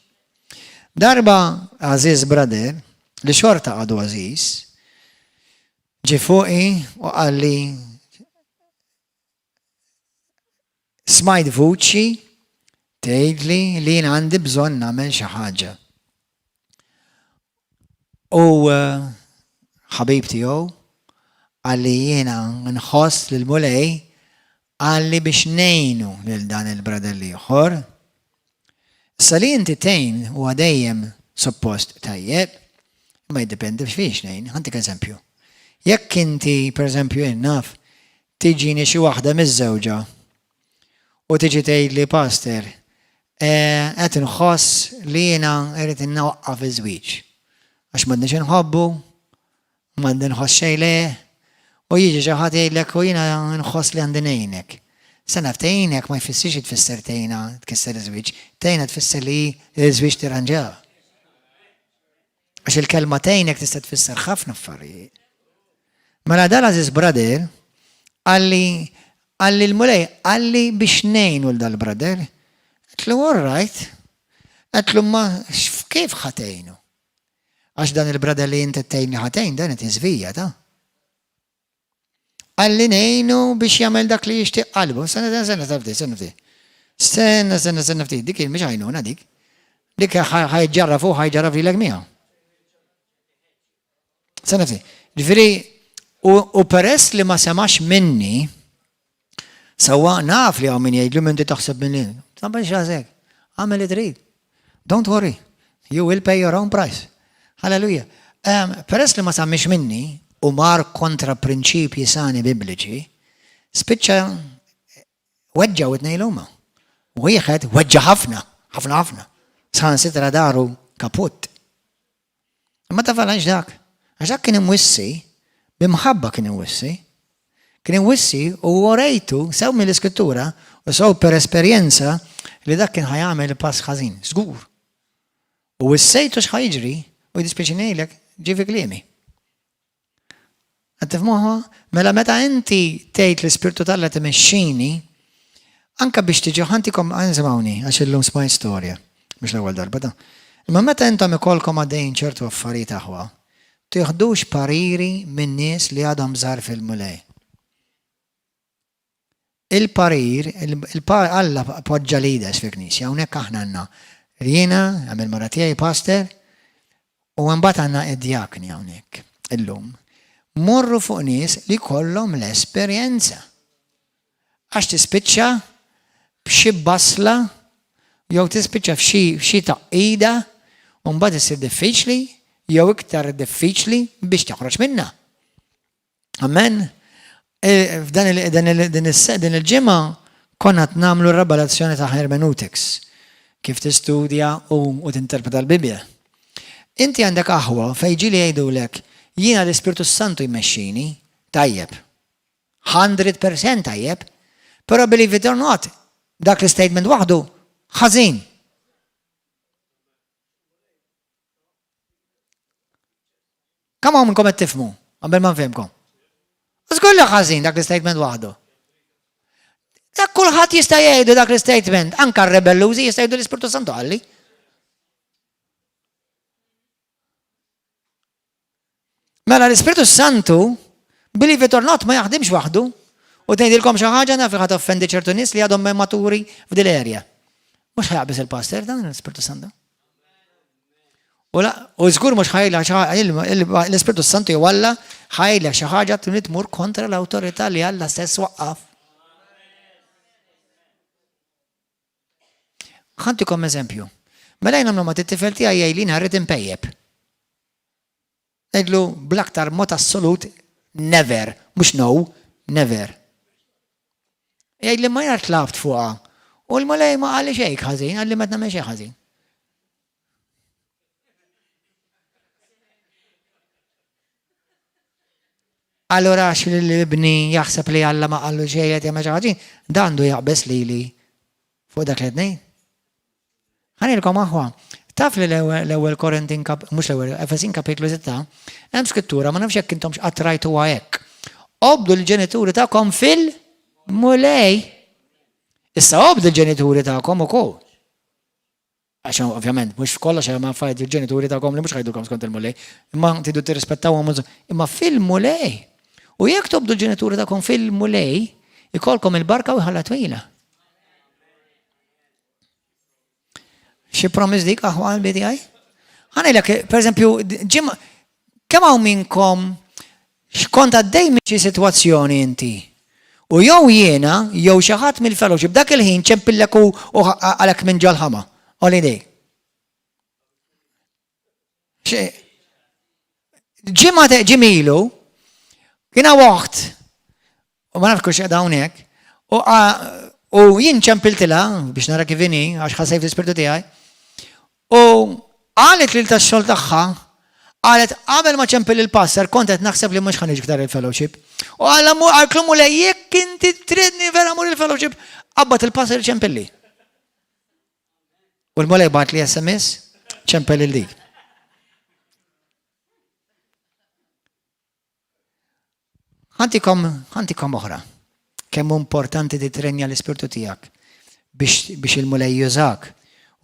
Darba għażiż brother, li xorta għadu għażiż, ġie fuqi u qalli smajt vuċi tgħidli li jien għandi bżonn nagħmel xi ħaġa. U ħabib tiegħu qalli jiena nħoss li l-Mulej qalli biex ngħinu lil dan il-brother l-ieħor. Issa li inti tgħin huwa dejjem suppost tajjeb, imma jiddependi fiex ngħin. Ħa ntik eżempju. Jekk inti, per eżempju, jien naf, tiġini xi waħda miż-żewġa u tiġi tgħidli pastor, eh, qed inħoss li jiena rrid inwaqqaf iż-żwieġ. Għax m'għadniex inħobbu, m'għandi nħoss xejn lejh, u jiġi xi ħadd jgħidlek u jiena nħoss li għandi ngħinek. Sa naf tgħinek ma jfissirx tfisser tgħinha tkisser iż-żwieġ, tgħinha tfisser li l-żwieġ tirranġaha. Għax il-kelma tgħinek tista' tfisser ħafna affarijiet. Mela dan għażiż brother qalli qalli l-Mulej qalli biex ngħinu l dal-brother. Għedtlu all right. Għedtlu ma kif ħa tgħinu? Għax dan il-brother li inti tgħinni ħa tgħin dan qed jiżvija ta'. Qalli ngħinu biex jagħmel dak li jixtieq qalbu. Stenna, stenna, stenna ftit, stenna ftit. Stenna, stenna, stenna ftit. Dik mhix għajnuna dik. Dik ħa jġarraf u ħa jġarraf lilek miegħu. Stenna ftit. Ġifieri, u peress li ma semax minni, sewwa naf li hawn min jgħidlu minn taħseb minni. Tagħmel x'għażek. Agħmel li trid. Don't worry. You will pay your own price. Hallelujah. Peress li ma semax minni u mar kontra prinċipji sani bibliċi, spiċċa weġġa u tnejn huma. Wieħed weġġa ħafna, ħafna ħafna. Saħansitra daru kaput. Imma taf għaliex dak? Għax dak kien imwissi, b'imħabba kien imwissi. Kien imwissi u urejtu sew mill-iskrittura u sew per esperjenza li dak kien ħa jagħmel pass ħażin, żgur. U wissejtu x'ħa jiġri u jdispjaċini ngħidlek ġie fi kliemi. Qed tifhmuha? Mela meta inti tgħid l-Ispirtu t'Alla timexxini, anka biex tiġi ħa ntikom nisimgħuni għax illum smajt storja, mhux l-ewwel darba ta. Imma meta intom ikollkom għaddejjin ċertu affarijiet aħwa, tieħdux pariri minn nies li għadhom żgħar fil-Mulej. Il-parir, Alla poġġa leaders fil-Knisja, hawnhekk aħna għandna jiena, hemm il-mara tiegħi pastor, u mbagħad għandna id-djakni hawnhekk illum. Morru fuq nies li kollhom l-esperjenza. Għax tispiċċa b'xi basla jew tispiċċa f'xi taqida u mbagħad issir diffiċli jew iktar diffiċli biex toħroġ minnha. Amen. E, f'dan din il-ġimgħa konna qed nagħmlu revelazzjoni ta' hermeneutics, kif tistudja u tinterpreta l-Bibja. Inti għandek aħwa fejn ġieli jgħidulek jiena l-Ispirtu Santu jmexxini, tajjeb. 100% tajjeb. Però believe it or not, dak l-statement waħdu ħażin. Kemm hawn minnkom qed tifhmu qabel ma nfehmkom? Żgur li ħażin dak l-statement waħdu. Dak kulħadd jista' jgħidu dak l-statement, anka r-rebellużi jista' jgħidu l-Ispirtu Santu qalli. Mela l-Ispirtu Santu, believe it or not, ma jaħdimx waħdu. U tgħidilkom xi ħaġa naf li ħadd offendi ċertu nies li għadhom maturi f'dil area. Mhux ħajaqbeż il-pastor dan l-Ispirtu Santu. U la, u żgur mhux ħajla l-Ispirtu Santu jew Alla ħajla xi ħaġa tmur kontra l-awtorità li Alla stess waqqaf. Ħantikom eżempju. Mela jien ma t-tifel tiegħi jgħidli rrid impejjeb. Ngħidlu bl-aktar mod assolut never, mhux no, never. Jgħidli ma jien tlabt fuqha. U l-mulej ma qalli xejn ħażin, qalli ma tnagħmel xejn ħażin. Allura għax li ibni jaħseb li Alla ma qallu xejn qed jagħmel xi ħaġin, dan għandu jaqbeż lili fuq dak li qed ngħid. Ħanilkom aħwa, taf li l-ewwel Korintin mhux l-ewwel Efesin kapitlu 6, hemm skrittura ma nafx jekk intom x'qatt rajtuha hekk. Obdu l-ġenituri tagħkom fil-Mulej. Issa obdu l-ġenituri tagħkom ukoll. Għax ovvjament, mhux f'kollox hemm affarijiet il-ġenituri tagħkom li mhux ħajdukom skont il-Mulej, imma tridu tirrispettawhom imma fil-Mulej. U jekk tobdu l-ġenituri tagħkom fil-Mulej, ikolkom il-barka u ħalla twila. Xi promise dik aħwa għal tiegħi? Ħanejlek, per eżempju, ġim kemm hawn minnkom x'kont għaddej minn xi sitwazzjoni inti? U jew jiena, jew xi ħadd mill-fellowship dak il-ħin ċempillek u għalek minn ġol-ħama. Holiday. Ġimgħa ġimilu kien hawn oħt u ma nafx kux qiegħda hawnhekk u jien ċempiltilha biex nara kif inhi għax ħassejt l-ispirtu tiegħi. U qalet lil tax-xogħol tagħha qalet qabel ma ċempil il-pastor kont qed naħseb li mhux ħaniġ iktar il-fellowship. U qal qaltlu mulej jekk inti tridni vera mur il-fellowship, qabad il-pastor ċempilli. U l-Mulej bagħat li SMS, ċempel lil dik. Ħantikom, ħantikom oħra. Kemm importanti titrenja l-ispirtu tiegħek biex, biex il-Mulej jużak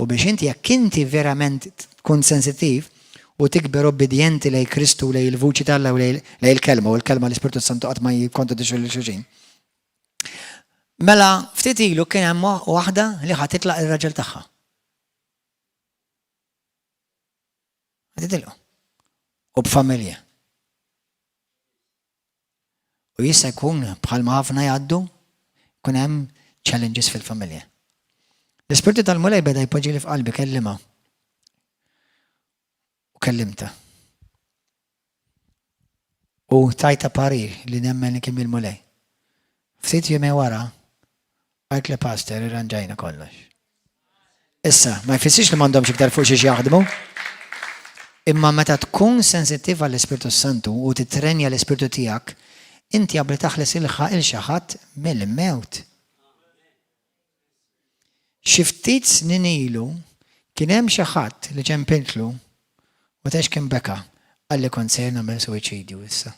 u biex inti jekk inti verament tkun sensittiv u tikber obbedjenti lej Kristu lej il-vuċi tal u lej il-kelma u l-kelma l-Ispirtu Santu qatt ma jikkontradixxu lil xulxin. Mela, ftit ilu kien hemm waħda li ħa titlaq ir-raġel tagħha. Ħa titilqu. U b'familja. U jista' jkun bħalma ħafna jgħaddu, kun hemm challenges fil-familja. L-Ispirtu tal-Mulej beda jpoġġi li f'qalbi kellima. U kellimta. U tajta parir li nemmen li kien mill-Mulej. Ftit jiem wara, qaltli pastor irranġajna kollox. Issa, ma jfissirx li m'għandhomx iktar fuq xiex jaħdmu. Imma meta tkun sensittiv għall-Ispirtu Santu u titrenja l-Ispirtu tiegħek, inti abbli taħles il xi ħadd mill-mewt. Xi ftit snin ilu kien hemm xi ħadd li ċempiltlu u tgħidx kemm beka, qalli kont sejjer nagħmel suwiċidju issa.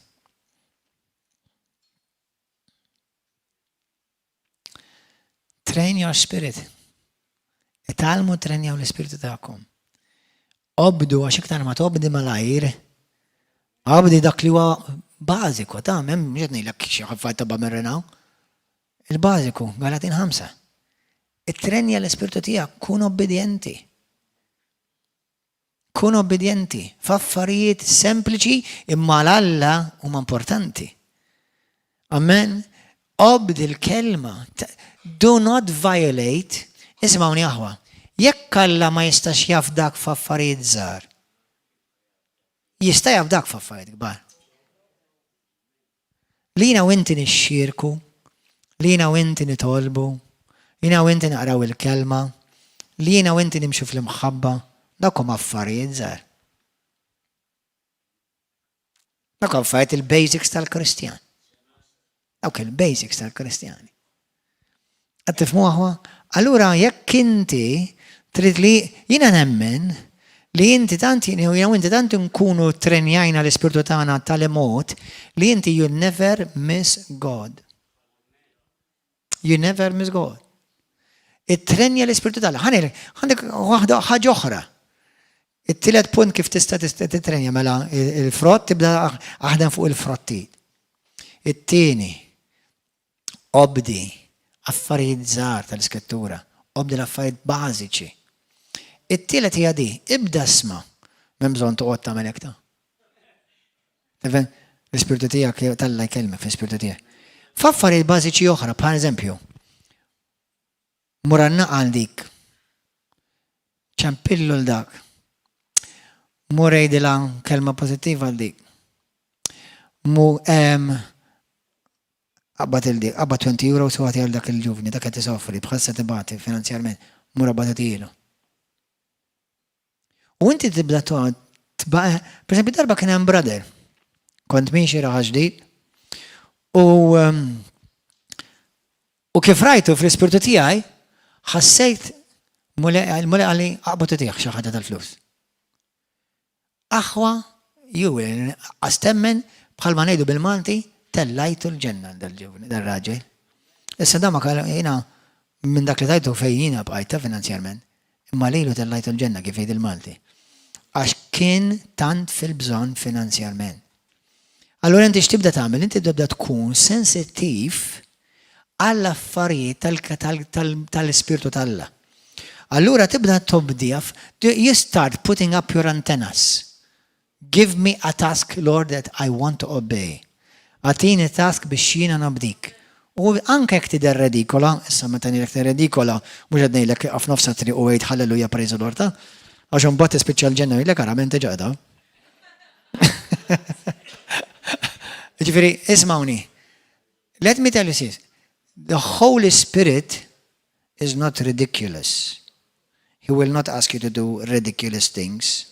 Train your spirit. Itgħallmu trenjaw l-ispirtu tagħkom. Obdu għax iktar ma tobdi malajr, obdi dak li huwa bażiku, ta' mhux qed ngħidlek xi ħaffajt ta' bamerrenaw. Il-bażiku, Galatin 5. Ittrenja l-ispirtu tiegħek, kun obbedjenti. Kun obbedjenti f'affarijiet sempliċi imma l-Alla huma importanti. Amen. Obdi l-kelma. Do not violate. Isimgħuni aħwa. Jekk Alla ma jistax jafdak f'affarijiet żgħar, jista' jafdak f'affarijiet kbar. Li jiena u inti nixxierku, li jiena u inti nitolbu, li jiena u inti naqraw il-kelma, li jiena u inti nimxu fl-imħabba, dawk huma affarijiet żgħar. Dawk affarijiet il-basics tal-Kristjan. Dawk il-basics tal-Kristjani. Qed tifhmu aħwa? Allura jekk inti trid li jiena nemmen li inti tant jew inti tant nkunu trenjajna l-ispirtu tagħna tali mod li inti you never miss God. You never miss God. It-trenja l-ispirtu tagħna. Għandek waħda ħaġa oħra. It-tielet punt kif tista' titrenja mela il-frott tibda aħdem fuq il-frotti. It-tieni, obdi affarijiet żgħar tal-iskrittura, obdi l-affarijiet bażiċi. It-tielet hija di, ibda sma' m'hemm bżonn toqgħod tagħmel hekk ta'. Tifhem? L-ispirtu tiegħek t'Alla jkellmek fl-ispirtu tiegħek. F'affarijiet bażiċi oħra, bħal eżempju, mur għan dik. Ċempillu l dak. Mur għidilha kelma pożittiva għal dik. Mu qabad il-dik, qabad 20 euro u għal dak il-ġuvni, dak qed isofri, bħalsa tibati finanzjarment, mur qabad ilu. U inti tibda toqgħod per esempio darba kien hemm brother, kont miexi Raħal Ġdid, u u kif rajtu fl-ispirtu tiegħi, ħassejt il-Mulej qalli aqbad tih xi ħaġa tal-flus. Aħwa, ju, għastemmen bħalma ngħidu bil-Malti, tellajtu l-ġenna dal-ġuvni, dal-raġel. Issa da ma jiena minn dak li tajtu fejn jiena bqajta finanzjarment. Imma lilu tellajtu l-ġenna kif jgħid il-Malti. Għax kien tant fil-bżonn finanzjarment. Allura inti x'tibda tagħmel? Inti tibda tkun sensittiv għall-affarijiet tal-ispirtu t'Alla. Allura tibda tobdi, you start putting up your antennas. Give me a task, Lord, that I want to obey. Agħtini task biex jiena nobdik. U anke jekk tidher redikola, issa meta ngħidlek tidher redikola, mhux qed ngħidlek ieqaf nofs triq u għid halleluja praise the Lord ta' għax imbagħad tispiċċa l-ġenna jgħidlek ara minn diġà qiegħda. Ġifieri, ismawni. Let me tell you this. The Holy Spirit is not ridiculous. He will not ask you to do ridiculous things.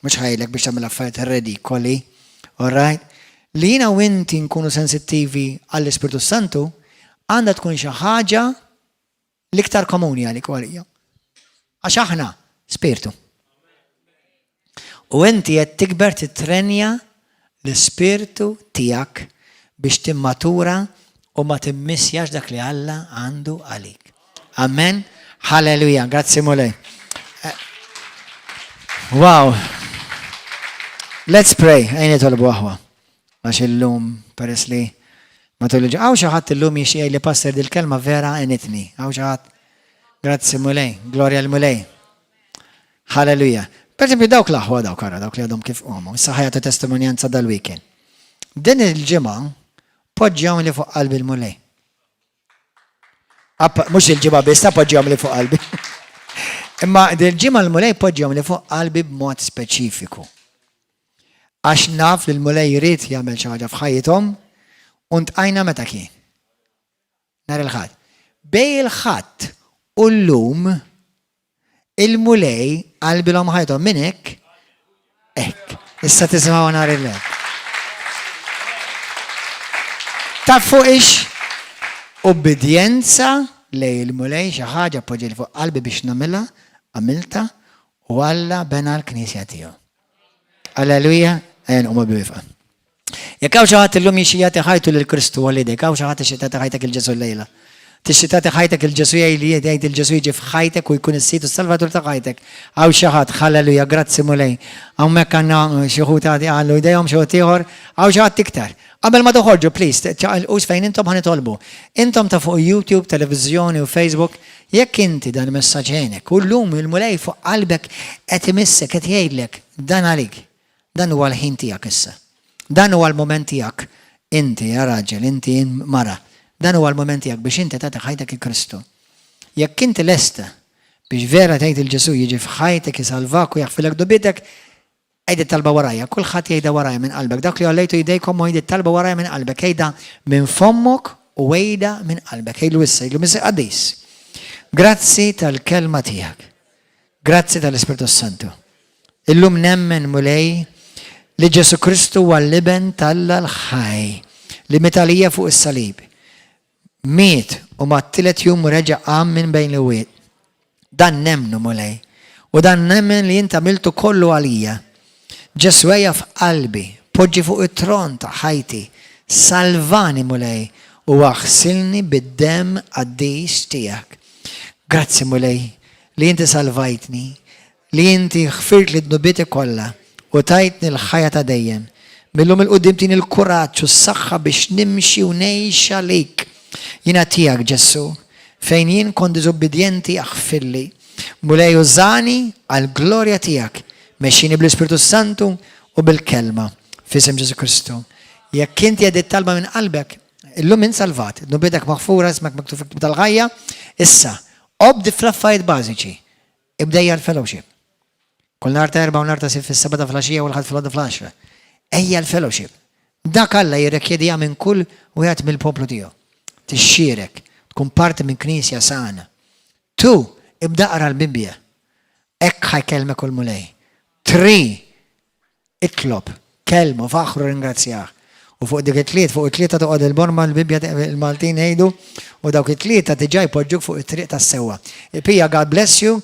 Mhux ħa jgħidlek biex tagħmel affarijiet redikoli. All right? Li jiena u inti nkunu sensittivi għall-Ispirtu Santu għandha tkun xi ħaġa l-iktar komuni għalik u għalija. Għax aħna spirtu. U inti qed tikber titrenja l-ispirtu tiegħek biex timmatura u ma timmissjax dak li Alla għandu għalik. Amen. Halleluja. Grazzi Mulej. Wow. Let's pray. Ejja nitolbu aħwa. Għax illum peress li matul il Hawn xi ħadd illum jixtieq li pastor dil-kelma vera għenitni. Hawn xi ħadd. Grazzi Mulej. Glorja l-Mulej. Halleluja. Per esempio, dawk l-aħwa dawk ara, dawk li għadhom kif qomu, issa ħa jagħtu testimonjanza dal-weekend. Din il-ġimgħa poġġewli fuq qalbi l-Mulej. Mhux il-ġimgħa biss ta' poġġewli fuq qalbi. Imma dil-ġimgħa l-Mulej poġġewli fuq qalbi b'mod speċifiku. Għax naf li l-Mulej jrid jagħmel xi ħaġa f'ħajjithom u ltqajna meta kien. Nhar il-Ħadd. Bejn il-Ħadd u llum il-Mulej qalbilhom ħajthom minn hekk hekk. Issa tisimgħu nhar il Taf fuq ix ubbidjenza lejn il-Mulej xi ħaġa poġġi fuq qalbi biex nagħmilha, għamilta u Alla bena l-knisja tiegħu. Alleluja, ejja nqumu bilwieqfa. Jekk hawn xi ħadd illum jixtieq jagħti ħajtu lil Kristu għal hawn xi ħadd jixtieq tagħti ħajtek lil Ġesù llejla. Tixtieq tagħti ħajtek lil Ġesù jgħid li jgħid lil Ġesù jiġi f'ħajtek u jkun is-Sid u s-Salvatur ta' ħajtek. Hawn xi ħadd, halleluja, grazzi Mulej. Hawnhekk għandna xi ħut għallu jdejhom xi ħut ieħor, hawn xi ħadd iktar. Qabel ma toħorġu, please, ċaqalqux fejn intom ħa nitolbu. Intom ta' fuq YouTube, televiżjoni u Facebook, jekk inti dan messaġġ għenek, u llum il-Mulej fuq qalbek qed imissek, qed jgħidlek dan għalik. Dan huwa l-ħin tiegħek issa. Dan huwa l-moment tiegħek. Inti ja raġel, inti mara. Dan huwa l-moment tiegħek biex inti tagħti ħajtek Kristu. Jekk inti lesta biex vera tgħid lil Ġesù jiġi f'ħajtek isalvak u jaħfirlek dnubitek, għid it-talba warajja, kulħadd jgħidha warajja minn qalbek. Dak li għollejtu jdejkom u għid it-talba warajja minn qalbek. Għidha minn fommok u għidha minn qalbek. Għidlu issa, għidlu Missier Qaddis. Grazzi tal-kelma tiegħek. Grazzi tal-Ispirtu Santu. Illum nemmen Mulej li Ġesù Kristu huwa l-Iben t'Alla l-ħaj li miet għalija fuq is-salib. Miet u mat-tielet jum reġa' qam minn bejn l-imwiet. Dan nemmnu, Mulej. U dan nemmen li inta għamiltu kollu għalija. Ġesù, ejja f'qalbi, poġġi fuq it-tron ta' ħajti, salvani, Mulej, u aħsilni bid-demm qaddis tiegħek. Grazzi, Mulej, li inti salvajtni, li inti ħfirtli dnubieti kollha u tajtni l-ħajja ta' dejjem. Mil-lum 'il quddiem tini l-kuraġġ u s-saħħa biex nimxi u ngħix għalik. Jiena tiegħek, Ġesù, fejn jien kont diżobbedjenti aħfirli. Mulej, użani għall-glorja tiegħek. Mexxini bl-Ispirtu Santu u bil-kelma. F'isem Ġesù Kristu. Jekk inti għedt talba minn qalbek, illum int salvat, dnubietek maħfura, ismek miktub fil tal-ħajja, issa, obdi fl-affarijiet bażiċi. Ibda ejja l-fellowship. Kull nhar ta' Erbgħa u nhar ta' Sibt fis-7 ta' filgħaxija u l-Ħadd filgħodu fl-10. Ejja l-fellowship. Dak Alla jirrikjedih minn kull wieħed mill-poplu tiegħu. Tixxierek, tkun parti minn knisja sana. 2, ibda qra l-Bibbja. Hekk ħa jkellmek il-Mulej. 3, itlob, kellmu, faħħru, ringrazzjah. U fuq dik it-tliet, fuq it-tlieta toqgħod il-borma, l-Bibbja il-Maltin jgħidu, u dawk it-tlieta diġà jpoġġuk fuq it-triq tas-sewwa. Pija, God bless you.